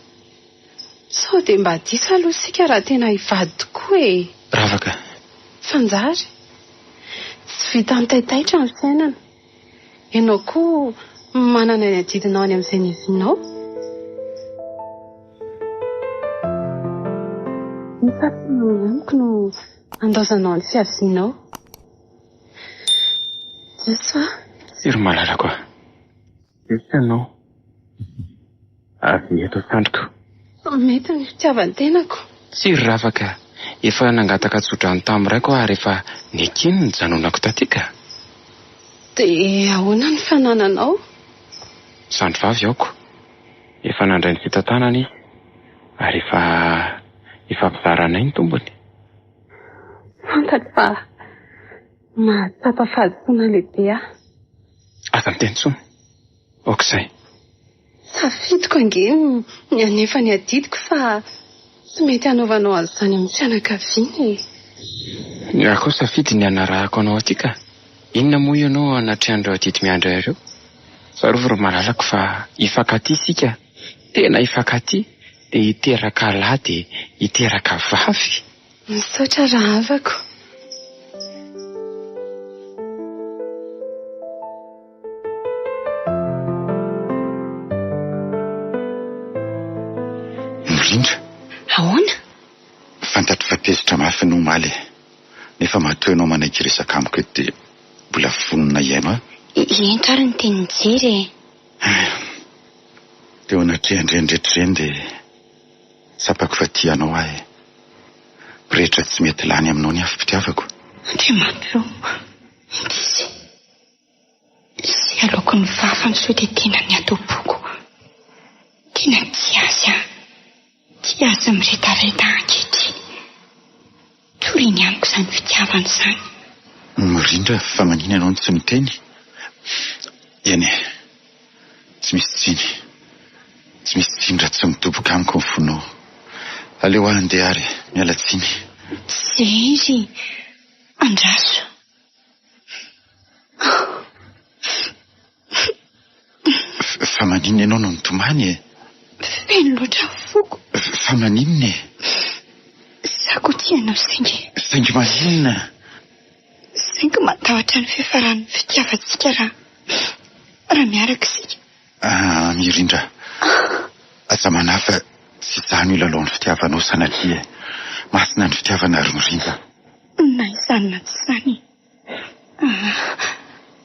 Sao dia mba diso aloha isika raha tena hivady tokoa e! Ravaka. Fanjary. Tsy vitan'ny taitaitra ny fiainana. Ianao koa manana ny adidinao any amin'izay niavianao. Ny fahatsiarovana amiko no andaozanao ny fiavianao. Diso aho. Tsia ry malalako a. Diso ianao. Avy eto an-tandroko. Mety ny fitiavan-tenako. Tsia ry Ravaka a. Efa nangataka tso-drano tamin'ny raiko aho ary efa nekeny ny nijanonako taty ka. Dia ahoana ny fanananao? Zandry vavy aoko. Efa nandray ny fitantanana izy ary efa ifampizaranay ny tombony. Fantatro fa mahatsapa fahadisoana lehibe aho. Aza miteny intsony. Aoka izay. Safidiko ange ny hanefa ny adidiko fa tsy mety hanaovanao an'izany amin'ny fianakaviana e. Ny ahy koa safidy ny hanarahako anao aty ka. Inona moa ianao anatrehan'ireo adidy miandry ahy ireo? Tsarovy ry malalako fa hifankatia isika, tena hifankatia, dia hiteraka lahy dia hiteraka vavy. Misaotra rahavako. Mirindra. Ahoana? Fantatro fa tezitra mafy ny omaly e. Nefa matoa ianao manaiky hiresaka amiko eto dia mbola vonona hihaino ahy. Ento ary ny tenin'i Jery e. Teo anatrehan'ireny rehetra ireny dia tsapako fa tia anao aho e. Mirehitra tsy mety lany aminao ny afom-pitiavako. Andriamanitra o! Indrisy. Izay aloaky ny vavany sao dia tena ny ato am-poko. Tena tia azy aho. Tia azy miredareda ankehitriny. Toriny amiko izany fitiavana izany. Mirindra fa manina ianao no tsy miteny? Eny e, tsy misy tsiny. Tsy misy tsiny raha tsy midoboka amiko ny fonao. Aleo aho handeha ary e, miala tsiny. Jery, andraso. Fa maninona ianao no mitomany e? Feno loatra ny foko. Fa maninona e? Za koa tia anao saingy. Saingy maninona? Saingy matahotra ny fiafaran'ny fitiavantsika raha raha miaraka isika. Ah, Mirindra. Aza manahy fa tsy izaho no hilalao ny fitiavanao sanatria e. Masina ny fitiavana ry Mirindra. Na izany na tsy izany.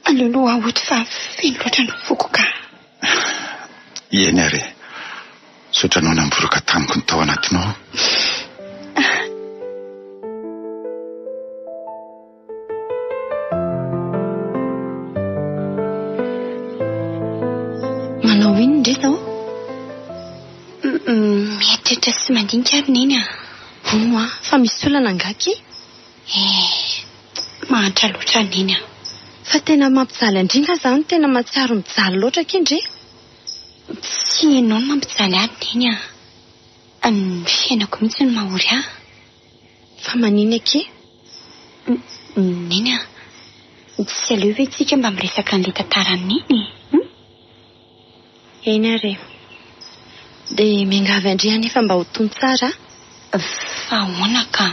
Aleo aloha hody fa feno loatra ny foko ka. Eny ary e. Misaotra anao namboraka tamiko ny tao anatinao. Manao inona ndry izao? Mieritreritra sy mandinika ary Neny a. Hono hoa, fa misy olana angaha akia? Eh, mahantra loatra Neny a. Fa tena mampijaly an-dry nga zany tena mahatsiaro mijaly loatra akia ndry? Tsy ianao no mampijaly ahy Neny a. Ny fiainako mihitsy no mahory ahy. Fa manina akia? Neny a, tsy aleo ve tsika mba miresaka an'ilay tantaran'i Neny e? Hum? Eny ary e. Dia miangavy an-dry anefa mba ho tony tsara a. Fa ahoana ka?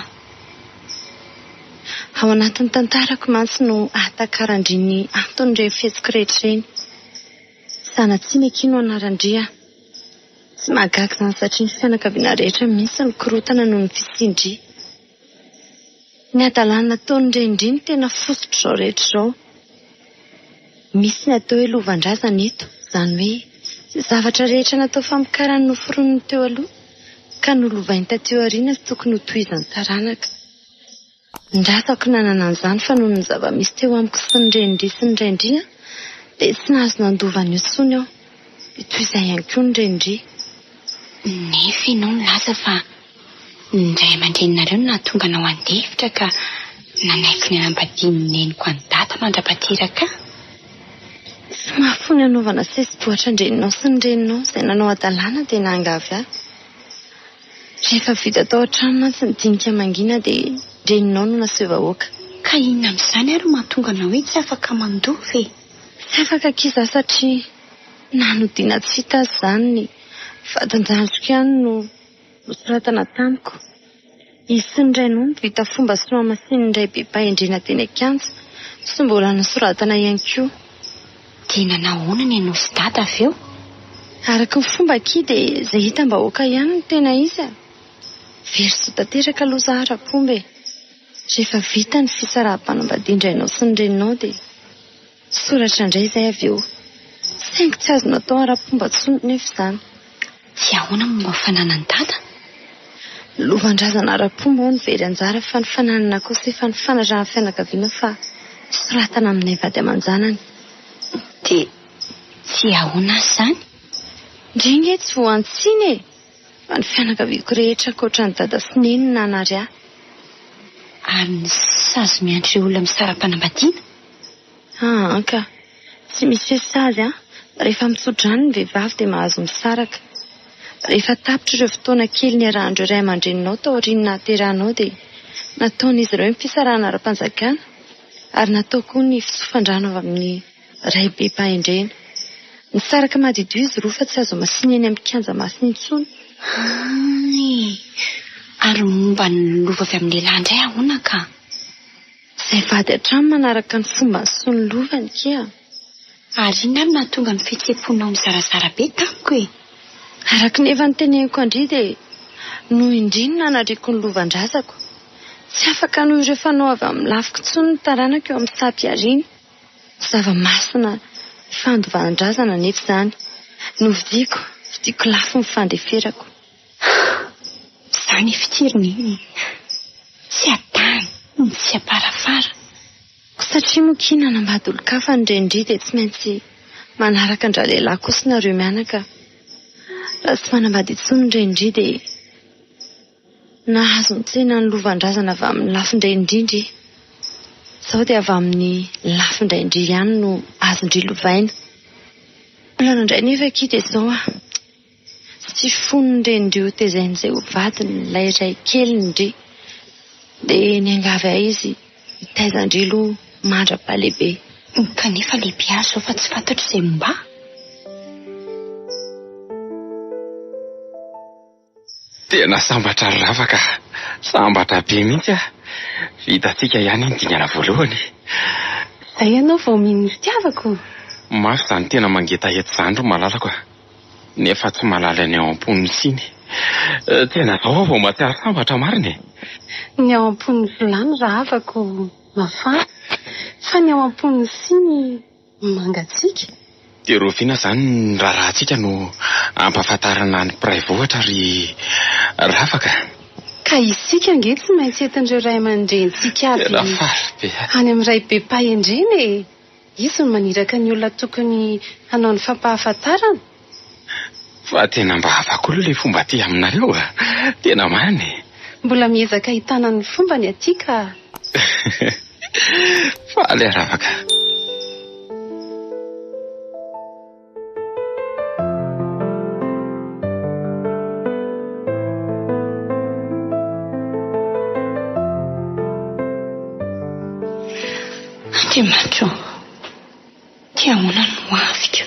Ao anatin'ny tantarako mantsy no ahatakaran-dry ny anton'ireny fihetsiko rehetra ireny. Zanatsiny akia no anaran-dry a. Tsy mahagaga izany satria ny fianakaviana rehetra mihitsy no korontana noho ny fisian-dry. Ny hadalana nataon'ny renindry no tena fototr'izao rehetra izao. Misy ny atao hoe lovan-drazana eto, izany hoe izay zavatra rehetra natao famokarana noforonin'ny teo aloha ka nolovainy taty aoriana sy tokony hotohizan'ny taranaka. Ny razako nanana an'izany fa noho ny zava-misy teo amiko sy ny renindry sy ny raindry dia tsy nahazo nandova an'io intsony aho. Dia toy izay ihany koa ny renindry. Nefa ianao nilaza fa Ny ray aman-dreninareo no nahatonga anao handefitra ka nanaiky ny hanambadian'ny neniko an'i Dada mandra-pateraka ahy. Tsy mahafoy ny hanaovana sesi-bohatra an-dreninao sy ny reninao izay nanao hadalana dia nangavy ahy. Rehefa vita tao an-trano mantsy ny dinika mangina dia reninao no naseho vahoaka. Ka inona amin'izany ary no mahatonga anao hoe tsy afaka mandova e? Tsy afaka akia izaho satria na nodiana tsy hita aza izany ny vadin-jandriko ihany no Nosoratana tamiko. Izy sy ny rainao no vita fomba sy nohamasinin'ny ray be fahendrena teny an-kianja sy mbola nosoratana ihany koa. Dia nanao ahoana ny anao sy dada avy eo? Araka ny fomba akia dia izay hitam-bahoaka ihany no tena izy a! Very zo tanteraka aloha za ara-pomba e! Rehefa vita ny fisaraham-panambadian-drainao sy ny reninao dia. Soratra indray izay avy eo. Saingy tsy azo natao ara-pomba intsony nefa izany. Dia ahoana momba ny fananan'i Dada? Ny lovan-drazana ara-pomba hono very anjara fa ny fananana kosa efa nifanarahan'ny fianakaviana fa soratana aminay vady aman-janany. Dia tsy ahoana aza izany? Ndry nge tsy voan-tsiny e! Fa ny fianakaviako rehetra ankoatra an'i Dada sy Neny no nanary ahy. Ary ny sazy miandry ireo olona misara-panambadiana? Aa ka. Tsy misy hoe sazy an! Rehefa mitso-drano ny vehivavy dia mahazo misaraka. Rehefa tapitra ireo fotoana kely niarahan'ireo ray aman-dreninao taorian'ny nahaterahanao dia. Nataon'izy ireo ny fisarahana ara-panjakana ary natao koa ny fitsofan-drano avy amin'ny raibem-pahendrena. Nisaraka madiodio izy roa fa tsy azo masina eny amin'ny kianja masina intsony. Hay! Ary momba ny lova avy amin'ny lehilahy indray ahoana ka? Izay vady hatrany manaraka ny fombany sy ny lovany kia. Ary inona ary no nahatonga ny fihetseham-ponao nizarazara be tamiko e? Araka ny efa noteneniko an-dry dia noho indry no nanariako ny lovan-drazako. Tsy afaka noho ireo fanao avy amin'ny lafiko intsony ny taranako eo amin'ny saha-pihariana. Zava-masina fandovan-drazana anefa izany. Novidiako, vidiako lafo ny fandeferako. Izany fitia ry Neny e! Tsy an-tany, tsy am-parafara. Koa satria moa kia nanambady olon-kafa ny renin-dry dia tsy maintsy manaraka an-dralehilahy kosa nareo mianaka. Raha tsy manambady intsony ny renin-dry dia nahazo nitsena ny lovan-drazana avy amin'ny lafin-drenin-dry ndry. Izao dia avy amin'ny lafin-drain-dry ihany no azon-dry lovaina. Olana indray nefa akia dia izao ah! Tsy fon'ny renin-dry ho tezain'izay ho vadiny ilay raikeliny ndry. Dia niangavy ahy izy hitaiza an-dry aloha mandra-pahalehibe. Kanefa lehibe ahy izao fa tsy fantatro izay momba ahy. Tena sambatra ry Ravaka a! Sambatra be mihitsy aho. Vitantsika ihany iny dingana voalohany e! Izay ianao vao mino ny fitiavako? Mafy izany tena mangetaheta izany ry malalako a! Nefa tsy mahalala ny ao am-pon'ny siny. Tena zao aho vao mahatsiaro sambatra marina e! Ny ao am-pon'ny vilany rahavako mafana, fa ny ao am-pon'ny siny mangatsiaka. Dia rahoviana izany ny raharahantsika no hampahafantarina ny mpiray vohitra ry Ravaka? Ka isika ange tsy maintsy entin'ireo ray aman-drenintsika avy Tena faly be aho. any amin'ny raibem-pahendrena e! Izy no maniraka ny olona tokony hanao ny fampahafantarana. Fa tena mba hafa koa aloha ilay fomba aty aminareo a! Tena marina e! Mbola miezaka hitana ny fombany aty ka. Faly aho Ravaka. Andriamanitra ô, dia ahoana no ho aviko?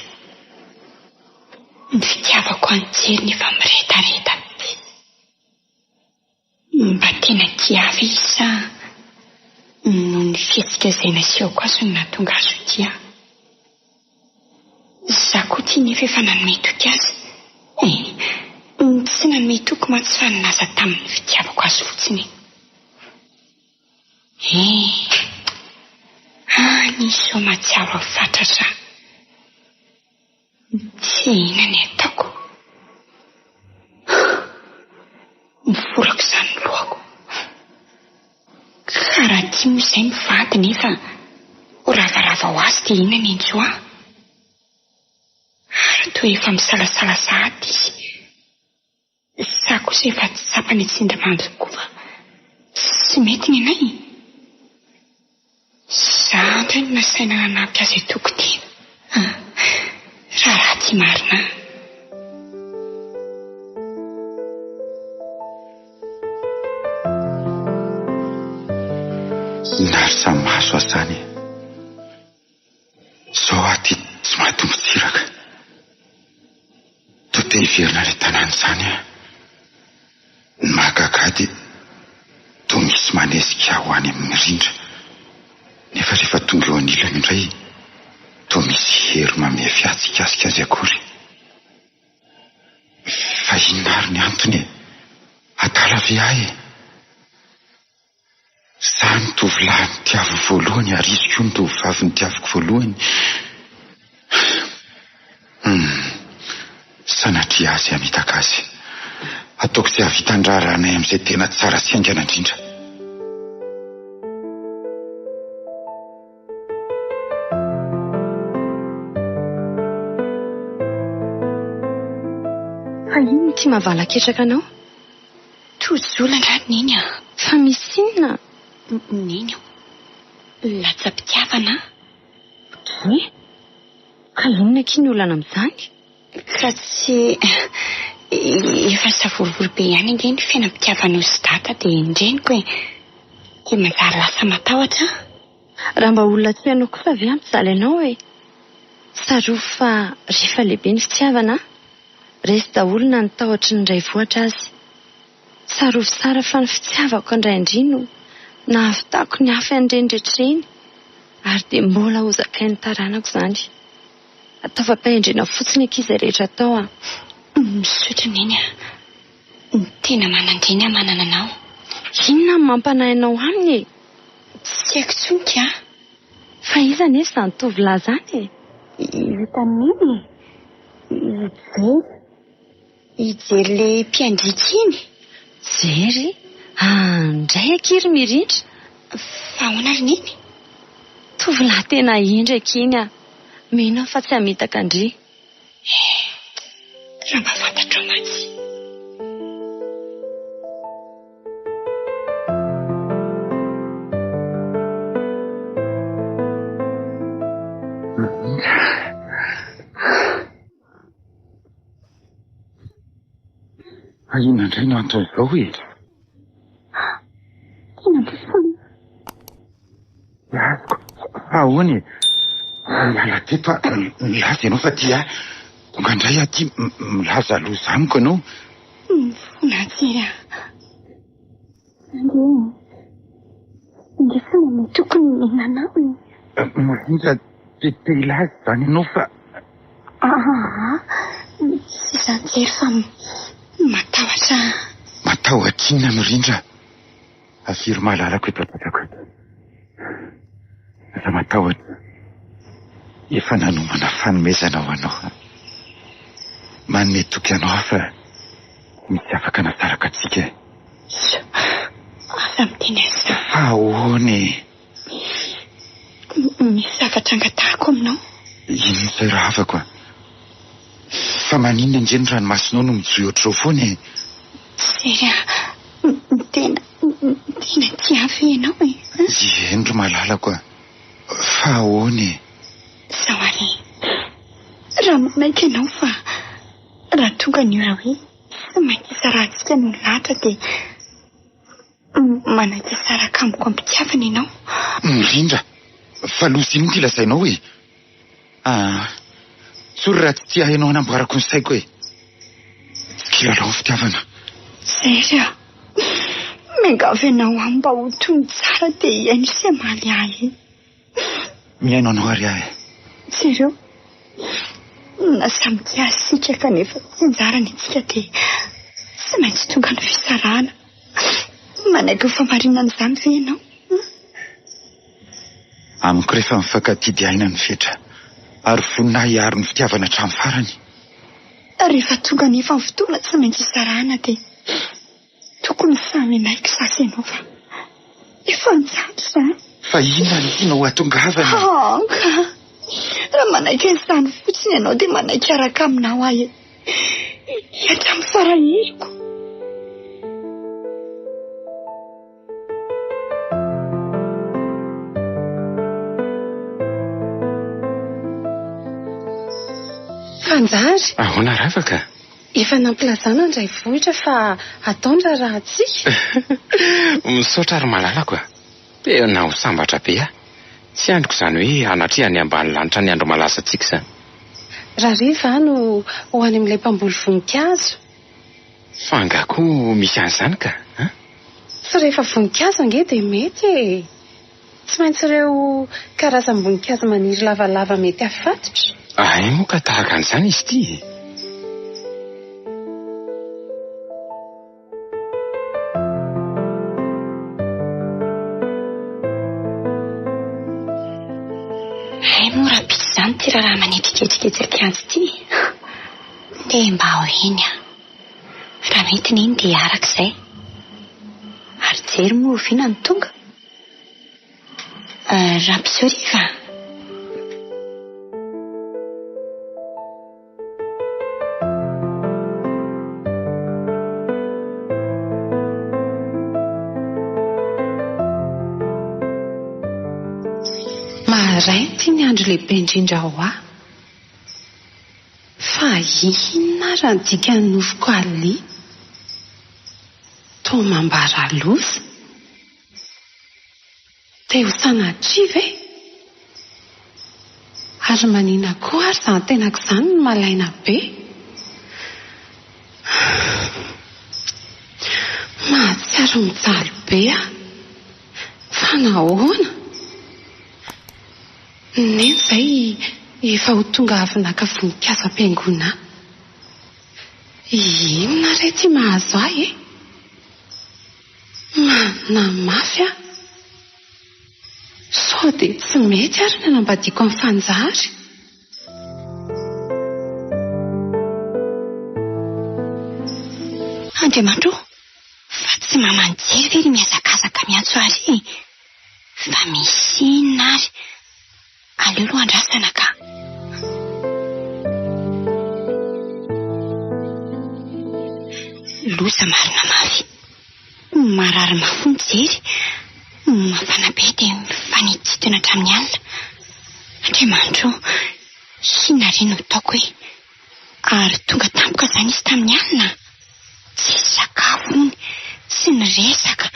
Ny fitiavako an'i Jery nefa miredareda be. Mba tena tia ahy ve izy sa noho ny fihetsika izay nasehoko azy no nahatonga azy ho tia ahy? Izaho koa tia nefa efa nanome toky azy e! Tsy nanome toky mantsy fa nilaza taminy ny fitiavako azy fotsiny e! E! Any izy izao mahatsiaro ahy fatratra. Tsy inona ny ataoko. Miforaka izany ny lohako. Ka raha tia moa izay mivady nefa ho ravarava ho azy dia inona ny hanjo ahy? Ary toa efa misalasala sahady izy. Za kosa efa tsapany tsindrimandry koa fa tsy mety ny anay e! Za ndray no nasaina nanampy azy hitoko tena. Raharaha tsy marina an! Narsa maso aho zany e! Zao aho ty tsy mahatombo tsiraka. Toa te hiverina any an-tanàna izany aho. Ny mahagaga ahy dia toa misy manesika ahy ho any amin'ny rindra. Nefa rehefa tonga eo anilany indray toa misy hery mamefy ahy tsy hikasika azy akory. Fa inona ary ny antony e? Adala ve aho e? Za ny tovolahy nitiaviko voalohany ary izy koa ny tovovavy nitiaviko voalohany. Humm. Sanatria azy hamitaka azy. Ataoko izay hahavitan'ny raharahanay amin'izay tena tsara sy haingana indrindra. Fa inona ity mahavalaketraka anao? Tojo olana ary Neny a! Fa misy inona? Neny ô! Latsa-pitiavana a! Ye? Ka inona akia ny olana amin'izany? Ka tsy efa savorovoro be ihany ange ny fiainam-pitiavanao sy Dada dia ny reniko e! Dia manjary lasa matahotra aho. Raha mba olona tia anao kosa ve hampijaly anao e? Tsarovy fa rehefa lehibe ny fitiavana, resy daholo na ny tahotry ny iray vohitra aza. Tsarovy tsara fa ny fitiavako an-dRaindria no nahavitako niafy an'ireny rehetra ireny ary dia mbola ho zakain'ny taranako izany. Ataovy am-pahendrena fotsiny akia izay rehetra atao an! Misaotra Neny a! Ny tena manan-dreny aho manana anao. Inona no mampanahy anao aminy e? Tsy haiko intsony ka. Fa iza anefa izany tovolahy izany e? Hitan'i Neny e! I Jery. I Jery ilay mpiandriaka iny. Jery? Andray akia ry Mirindra. Fa ahoana ry Neny? Tovolahy tena hendry akia iny a! Mino aho fa tsy hamitaka an-dry. Eh, raha mba fantatrao mantsy. Fa inona indray no anton'izao e? Tena mifona. Tsy azoko. Fa ahoana e? Miala teto aho. Milaza ianao fa tia ahy. Tonga indray aho aty milaza loza amiko ianao. Mifona Jery a. Andeha e. Andeha fa manome toky ny nenanao e. Mirindra te te hilaza izany ianao fa. Aa, tsy izany Jery fa matahotra. Matahotra inona Mirindra? Avero malalako eto an-tratrako eto. Aza matahotra. Efa nanomana fanomezana ho anao aho. Manome toky anao aho fa tsy misy afaka hanasaraka antsika e. Aza miteny an'izany. Fa ahoana e? Misy zavatra angatahako aminao. Inona izay rahavako a? Fa maninona ange ny ranomasonao no mijohy ohatr'izao foana e? Jery a, ny tena, ny tena tia ahy ve ianao e? Eny ry malalako a, fa ahoana e? Izao ary e, raha manaiky ianao fa raha tonga ny ora hoe tsy maintsy hisarahantsika noho ny lahatra dia Manaiky hisaraka amiko am-pitiavana ianao. Mirindra, fa loza inona ity lazainao e? Ah, tsory raha tsy tia ahy ianao hanamboarako ny saiko e. Tsy kilalao ny fitiavana. Jery a, miangavy anao aho mba ho tony tsara dia hihaino sy hamaly ahy e. Mihaino anao ary aho e. Jereo, na samy tia azy isika kanefa tsy anjarany isika dia tsy maintsy tonga ny fisarahana. Manaiky ho famarinan'izany ve ianao? Amiko rehefa mifankatia dia aina ny fetra ary vonona aho hiaro ny fitiavana hatramin'ny farany. Rehefa tonga anefa ny fotoana tsy maintsy hisarahana dia. Tokony samy hanaiky sasy ianao fa efa nijaly izany. Fa inona no tianao hahatongavana? Aoka! Raha manaiky an'izany fotsiny ianao dia manaiky hiaraka aminao aho e! Hatramin'ny fara heriko. Fanjary! Ahoana Ravaka? Efa nampilazana ny Raivohitra fa hatao ny raharahantsika. Misaotra ry malalako a! Tena ho sambatra be aho. Tsy andriko izany hoe hanatrehan'ny ambanilanitra ny andro malaza antsika izany. Rahariva aho no ho any amin'ilay mpamboly voninkazo. Fa angaha koa misy an'izany ka an? Tsy rehefa voninkazo ange dia mety e! Tsy maintsy ireo karazam-boninkazo maniry lavalava mety hafatotra. Hay moa ka tahaka an'izany izy ity e! Hay moa rahampitso izany ity raharaha manetriketrika etsy an-kianja ity e! Dia mba ao eny aho. Raha mety neny dia araka izay. Ary Jery moa oviana no tonga? Rahampitso hariva? Maraina ity ny andro lehibe indrindra ho ahy. Fa inona ary ny dikan'ny nofiko alina iny? Toa mambara loza. Te ho sanatria ve? Ary manina koa ary izany tenako izany no malaina be? Mahatsiaro mijaly be aho. Fa nahoana? Neny izay efa ho tonga avy naka voninkazo am-piangonana. Inona re ity mahazo ahy e? Manana mafy aho. Sao dia tsy mety ary ny hanambadiako an'i Fanjary? Andriamanitra o! Fa tsy mama nijery ve ry mihazakazaka miantso ahy ry e? Fa misy inona ary? Aleo aloha andrasana ka. Loza marina mafy. Marary mafy ny jery. Mafana be dia mifanidintsidina hatramin'ny alina. Andriamanitra o, inona re no ataoko e? Ary tonga tampoka izany izy tamin'ny alina? Tsisy sakafo hono, tsy niresaka,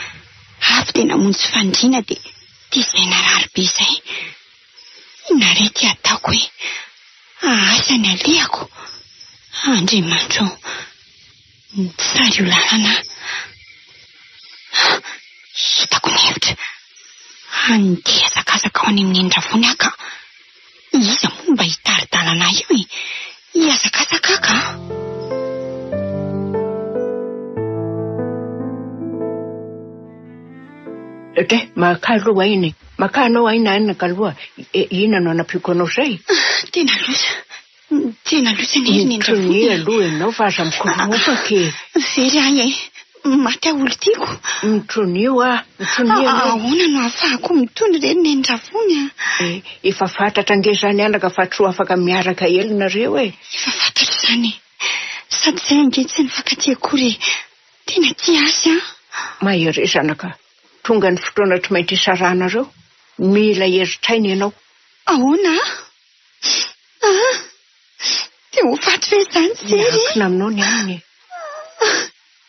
avy dia namonjy fandriana dia dia izay narary be izay. Inona re ity ataoko e? Aiza ny alehako? Andriamanitra ô, tsara io lalana a! Hitako ny hevitra. Handeha hihazakazaka ho any amin'i Neny Ravony aho ka. Iza moa no mba hitari-dalana ahy eo e? Hihazakazaka aho ka. Dre, makà aloha aina e. Makà anao aina anaka aloha. Inona no anampiako anao izay? Tena loza. Tena loza anie ry Neny Ravony e. Mitonia aloha ianao fa aza mikoropaka e. Very ahy e. Maty aho olon-tiako. Mitonia hoa. Mitonia ianao. Ahoana no ahafahako mitony re ry Neny Ravony a? Efa fantatra ange izany anaka fa tsy ho afaka miaraka ela nareo e. Efa fantatro izany e. Sady izay ange tsy nifankatia akory e. Tena tia azy aho. Mahereza anaka. Tonga ny fotoana tsy maintsy hisarahanareo. Mila herin-tsaina ianao. Ahoana? Ah! Dia ho faty ve izany Jery? Miankina aminao ny aminy e.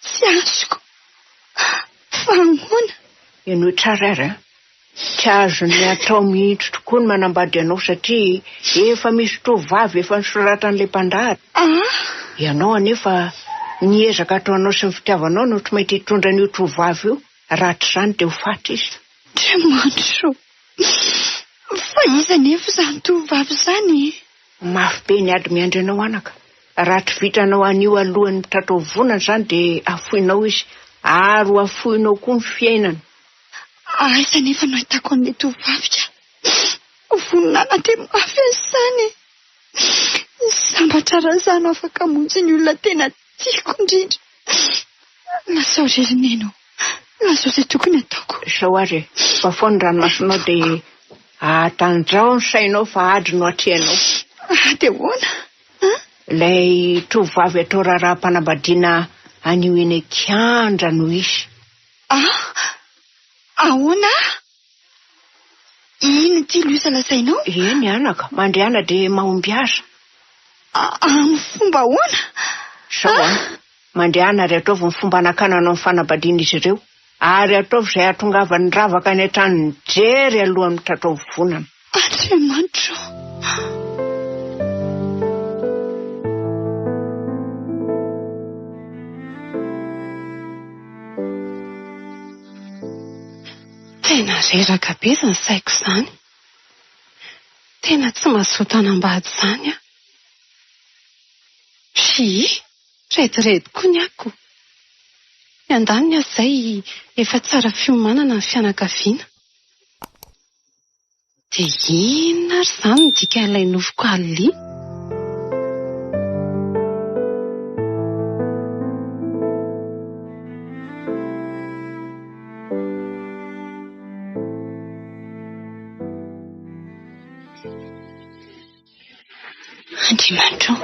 Tsy azoko. Fa ahoana? Henoy tsara ary an. Tsy azony atao mihitsy tokoa ny manambady anao satria efa misy tovovavy efa nosoratan'ilay mpandahatra. Ah! Ianao anefa ny ezaka ataonao sy ny fitiavanao no tsy maintsy hitondra an'io tovovavy io, raha tsy izany dia ho faty izy. Andriamanitra ô! Fa iza anefa izany tovovavy izany e? Mafy be ny ady miandry anao anaka. Raha tsy vitanao anio alohan'ny mitratra-ovonana izany dia afoinao izy ary ho afoinao koa ny fiainana. Aiza anefa no ahitako an'ilay tovovavy ka? Vonona hanantena mafy azy izany e! Sambatra raha izaho no afaka hamonjy ny olona tena tiako indrindra. Lazao re ry Neny ô! Lazao izay tokony hataoko. Izao ary e, fafao ny ranomasonao dia atanjao ny sainao fa ady no atrehanao. Ady ahoana? An? Ilay tovovavy atao raharaham-panambadiana anio eny an-kianja no izy. Ah! Ahoana? Inona ity loza lazainao? Eny anaka, mandehana dia mahombiaza. Amin'ny fomba ahoana? Izao an, mandehana ary ataovy ny fomba hanakananao ny fanambadian'izy ireo, ary ataovy izay hahatongavan'ny ravaka any an-tranon'i Jery alohan'ny mitratra-ovonana. Andriamanitra ô! Tena reraka be izany saiko izany. Tena tsy mazoto hanambady izany aho. Fii, rediredy koa ny ako. Ny andaniny aza izay efa tsara fiomanana ny fianakaviana. Dia inona ary izany no dikan'ilay nofiko alina iny? Andriamanitra ô,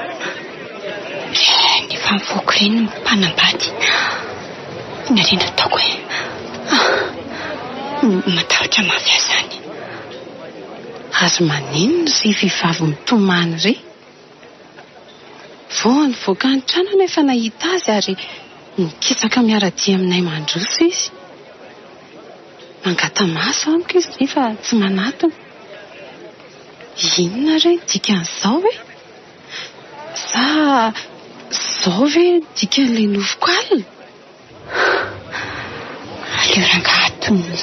ireny efa mivoaka ireny ny mpanambady. Inona re no ataoko e? Ah, matahotra mafy aho izany. Ary maninona ry vehivavy mitomany ry? Vao nivoaka ny trano aho no efa nahita azy ary mikitsaka miara-dia aminay mandroso izy. Mangata-maso amiko izy nefa tsy manatona. Inona re ny dikan'izao e? Sa izao ve ny dikan'ilay nofiko alina? Aleo rangahy atonony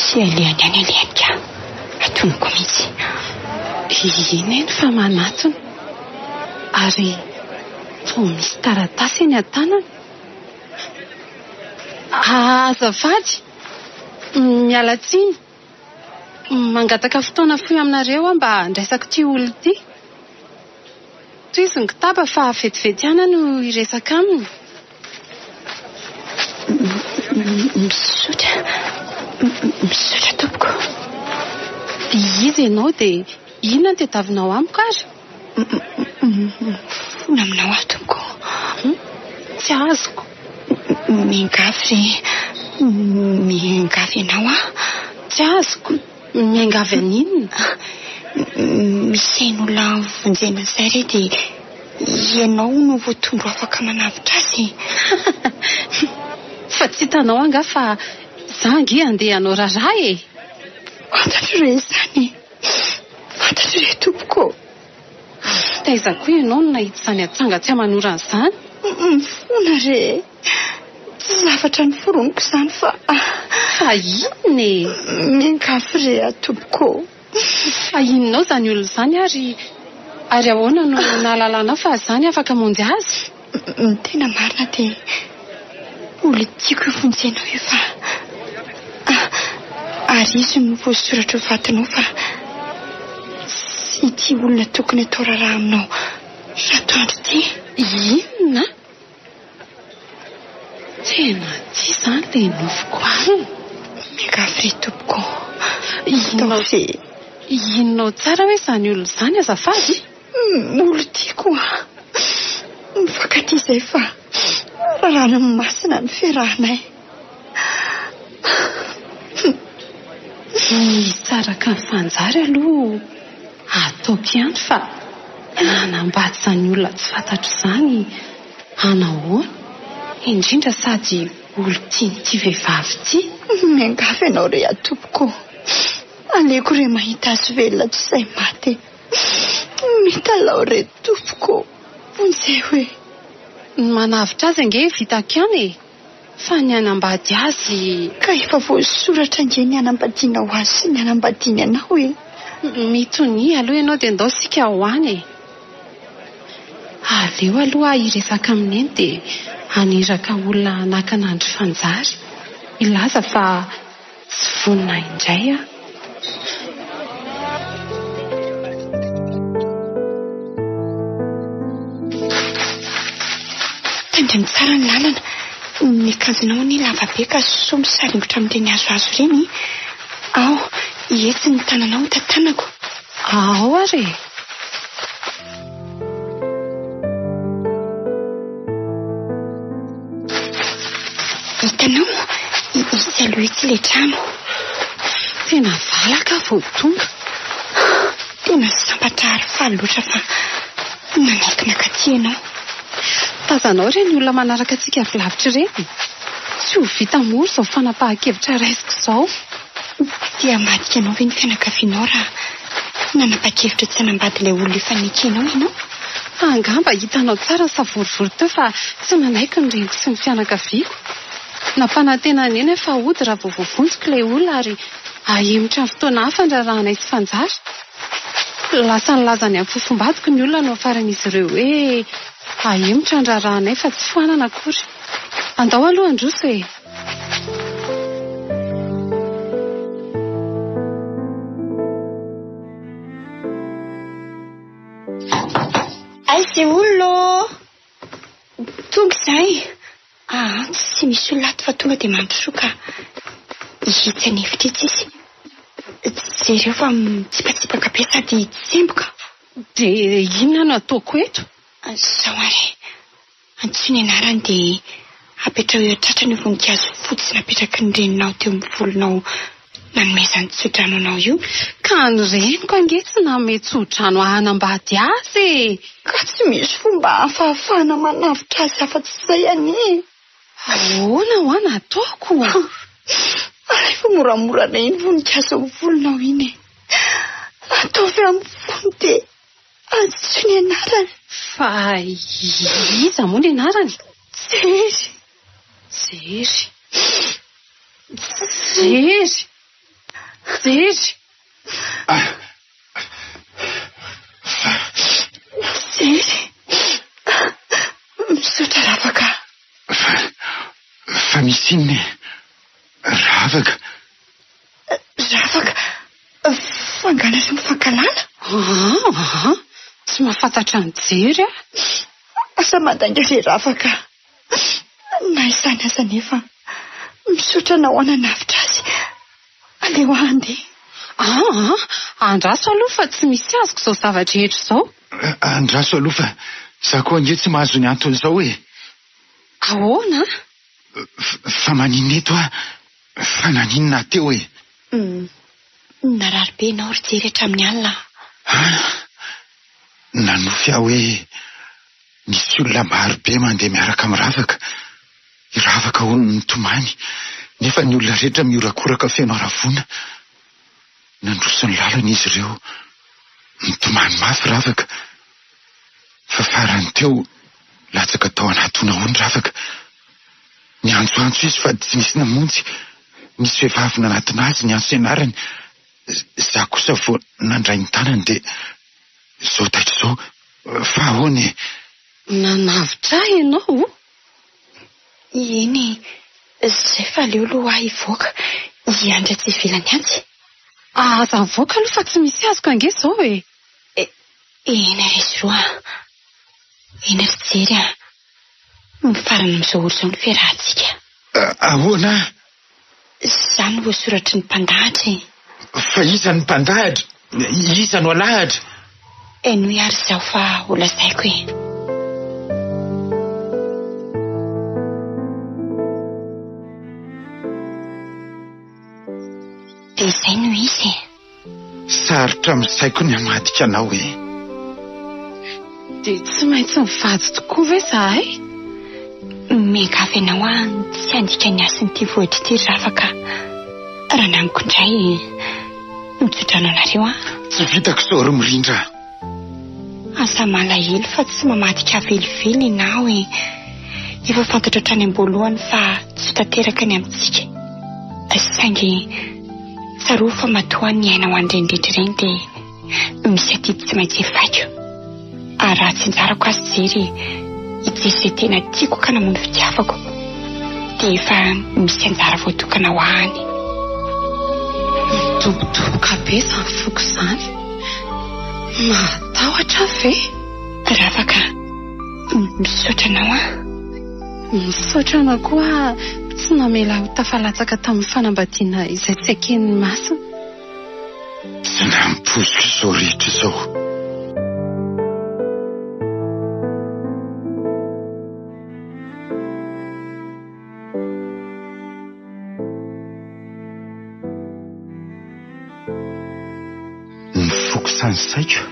sy alehany any alehany ka. Atonoko mihitsy. Iny eny fa manatona. Ary toa misy taratasy eny an-tanany. Azafady! Miala tsiny. Mangataka fotoana fohy aminareo aho mba handraisako ity olona ity. Tohizo ny kitaba fa vetivety ihany aho no hiresaka aminy. Misaotra. Misaotra tompoko. Iza ianao dia inona no tadiavinao amiko ary? Mifona aminao aho tompoko. Tsy azoko. Miangavy re. Miangavy anao aho. Tsy azoko. Miangavy an'inona? Misy ain'olona vonjena izay re dia ianao no voatondro afaka manavotra azy e. Fa tsy hitanao angaha fa za ange andeha hanao raharaha e! Fantatro re izany e! Fantatro re tompoko ô! Taiza koa ianao no nahita izany atsanga tsy aman'orana izany? Mifona re e! Tsy zavatra noforoniko izany fa. Fa inona e? Miangavy re aho tompoko ô! Fa inonao izany olona izany ary ary ahoana no nahalalanao fa izany afaka hamonjy azy? Ny tena marina dia olon-tiako io vonjenao io fa ary izy no voasoratra ho fatinao fa tsy ity olona tokony atao raharaha aminao atoandro ity. Inona? Tena tia izany ilay nofiko alina. Miangavy re tompoko. Inona Inona tsara hoe izany olona izany azafady? Olon-tiako a! Mifankatia izay fa raràna masina ny fiarahanay. Ny hisaraka ny fanjary aloha ataoko ihany fa hanambady izany olona tsy fantatro izany hanahoana? Indrindra sady olon-tian'ity vehivavy ity. Miangavy anao re aho tompoko ô! Aleoko re mahita azy velona toy izay maty e! Mitalaho re tompoko ô! Vonjeo e! Ny manavotra azy ange vitako ihany e! Fa ny hanambady azy. Ka efa voasoratra ange ny hanambadianao azy sy ny hanambadiany anao e! Mitonia aloha ianao dia ndao isika ho any e! Aleo aloha aho hiresaka amin'i Neny dia haniraka olona hanakana an-dry Fanjary hilaza fa tsy vonona indray aho. Tandremo tsara ny lalana. Ny akanjonao anie lava be ka soa misaringotra amin'ireny hazohazo ireny. Ao, etsy ny tananao hotantanako. Ao ary e! Hitanao, itsy aloha itsy ilay trano. Tena valaka aho vao tonga. Tena sambatra ary faly loatra fa nanaiky nankaty ianao. Tazanao ireny olona manaraka antsika avy lavitra ireny? Tsy ho vita mora izao fanapahan-kevitra raisiko izao. Tsy hamadika anao ve ny fianakavianao raha nanapa-kevitra tsy hanambady ilay olona efa nekenao ianao? Fa angamba hitanao tsara ny savorovoro teo fa tsy manaiky ny reniko sy ny fianakaviako. Nampanantena an'i Neny aho fa hody raha vao voavonjiko ilay olona ary ahemotra amin'ny fotoana hafa ny raharahanay sy Fanjary. Lasa nilaza ny amin'ny fofombadiko ny olona nohafaran'izy ireo hoe ahemotra ny raharahanay fa tsy foanana akory. Andao aloha handroso e! Aiza e olona ô! Tonga izahay! Aa tsy misy olona ato fa tonga dia mandrosoa ka. Itsy an'efitra itsy izy. Jereo fa mitsipatsipaka be sady tsemboka. Dia inona no ataoko eto? Izao ary e. Antsoy ny anarany dia apetraho eo an-tratrany io voninkazo fotsy napetraky ny reninao teo amin'ny volonao nanomezany tsodrano anao io. Ka ny reniko ange tsy nanome tsodrano ahy hanambady azy e! Ka tsy misy fomba hafa ahafahana manavotra azy afa-tsy izay anie e! Ahoana hoa no ataoko? Alaivo moramora anay iny voninkazo amin'ny volonao iny e. Ataovy amin'ny fony dia antsoy ny anarany. Fa iza moa ny anarany? Jery. Jery. Jery. Jery. Jery. Misaotra Ravaka. Fa, fa misy inona e? Ravaka. Ravaka, fa angaha nareo mifankahalala? Aa, tsy mahafantatra an'i Jery aho. Asa mandainga re Ravaka. Na izany aza anefa, misaotra anao aho nanavotra azy. Aleo aho handeha. Aa, andraso aloha fa tsy misy azoko izao zava-drehetra izao. Andraso aloha fa za koa ange tsy mahazo ny anton'izao e. Ahoana? Fa maninona eto aho? Fa naninona aho teo e? Hum, narary be ianao ry Jery hatramin'ny alina a! An? Nanofy aho hoe misy olona maro be mandeha miaraka amin'i Ravaka. I Ravaka hono mitomany, nefa ny olona rehetra mihorakoraka feno haravoana. Nandroso ny lalana izy ireo. Nitomany mafy Ravaka. Fa farany teo, latsaka tao anaty honahona Ravaka. Niantsoantso izy fa tsy nisy namonjy. Nisy vehivavy nanatona azy niantso ny anarany. Izaho kosa vao nandray ny tanany dia izao taitra izao. Fa ahoana e? Nanavotra ahy ianao? Eny e, izay fa aleo aloha aho hivoaka hiandry atsy ivelany atsy. Aza mivoaka aloha fa tsy misy azoko ange izao e! Eny ry Zo a! Eny ry Jery a! Mifarana amin'izao ora izao ny fiarahantsika. Ahoana? Izany no voasoratry ny mpandahatra e! Fa iza no mpandahatra? Iza no alahatra? Henoy ary izaho fa holazaiko e! Dia izay no izy e! Sarotra amin'ny saiko ny hamadika anao e! Dia tsy maintsy mivady tokoa ve izahay? Miangavy anao aho tsy handika ny hasin'ity vohitra ity ry Ravaka a! Raha ny amiko indray, mitsodrano anareo aho. Tsy vitako izao ry Mirindra a! Aza malahelo fa tsy mamadika ahy velively ianao e! Efa fantatro hatrany am-boalohany fa tsy ho tanteraka ny amintsika. Saingy tsarovy fa matoa niaina ho an'ireny rehetra ireny dia misy adidy tsy maintsy efaiko. Ary raha tsy anjarako azy Jery hijery izay tena tiako ka namono fitiavako dia efa misy anjara voatokana ho ahy any. Midobodoboka be izany foko izany. Mahatahotra aho ve? Ravaka, misaotra anao aho. Misaotra anao koa aho tsy namela ahy ho tafalatsaka tamin'ny fanambadiana izay tsy eken'ny masina. Tsy nampoiziko izao rehetra izao. Ny foko sa ny saiko?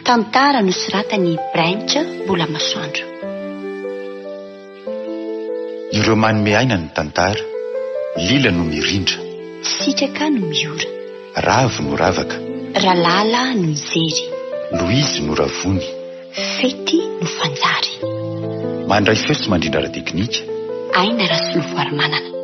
Tantara nosoratan'i Brent Mbolamasoandro. Ireo manome aina ny tantara. Lila no mirindra. Sitraka no miora. Ravo no ravaka. Ralala no mijery. Louise no ravony. Fety no fanjary. Mandray feo sy mandrindra ara-teknika. Aina Rasolofoarimanana.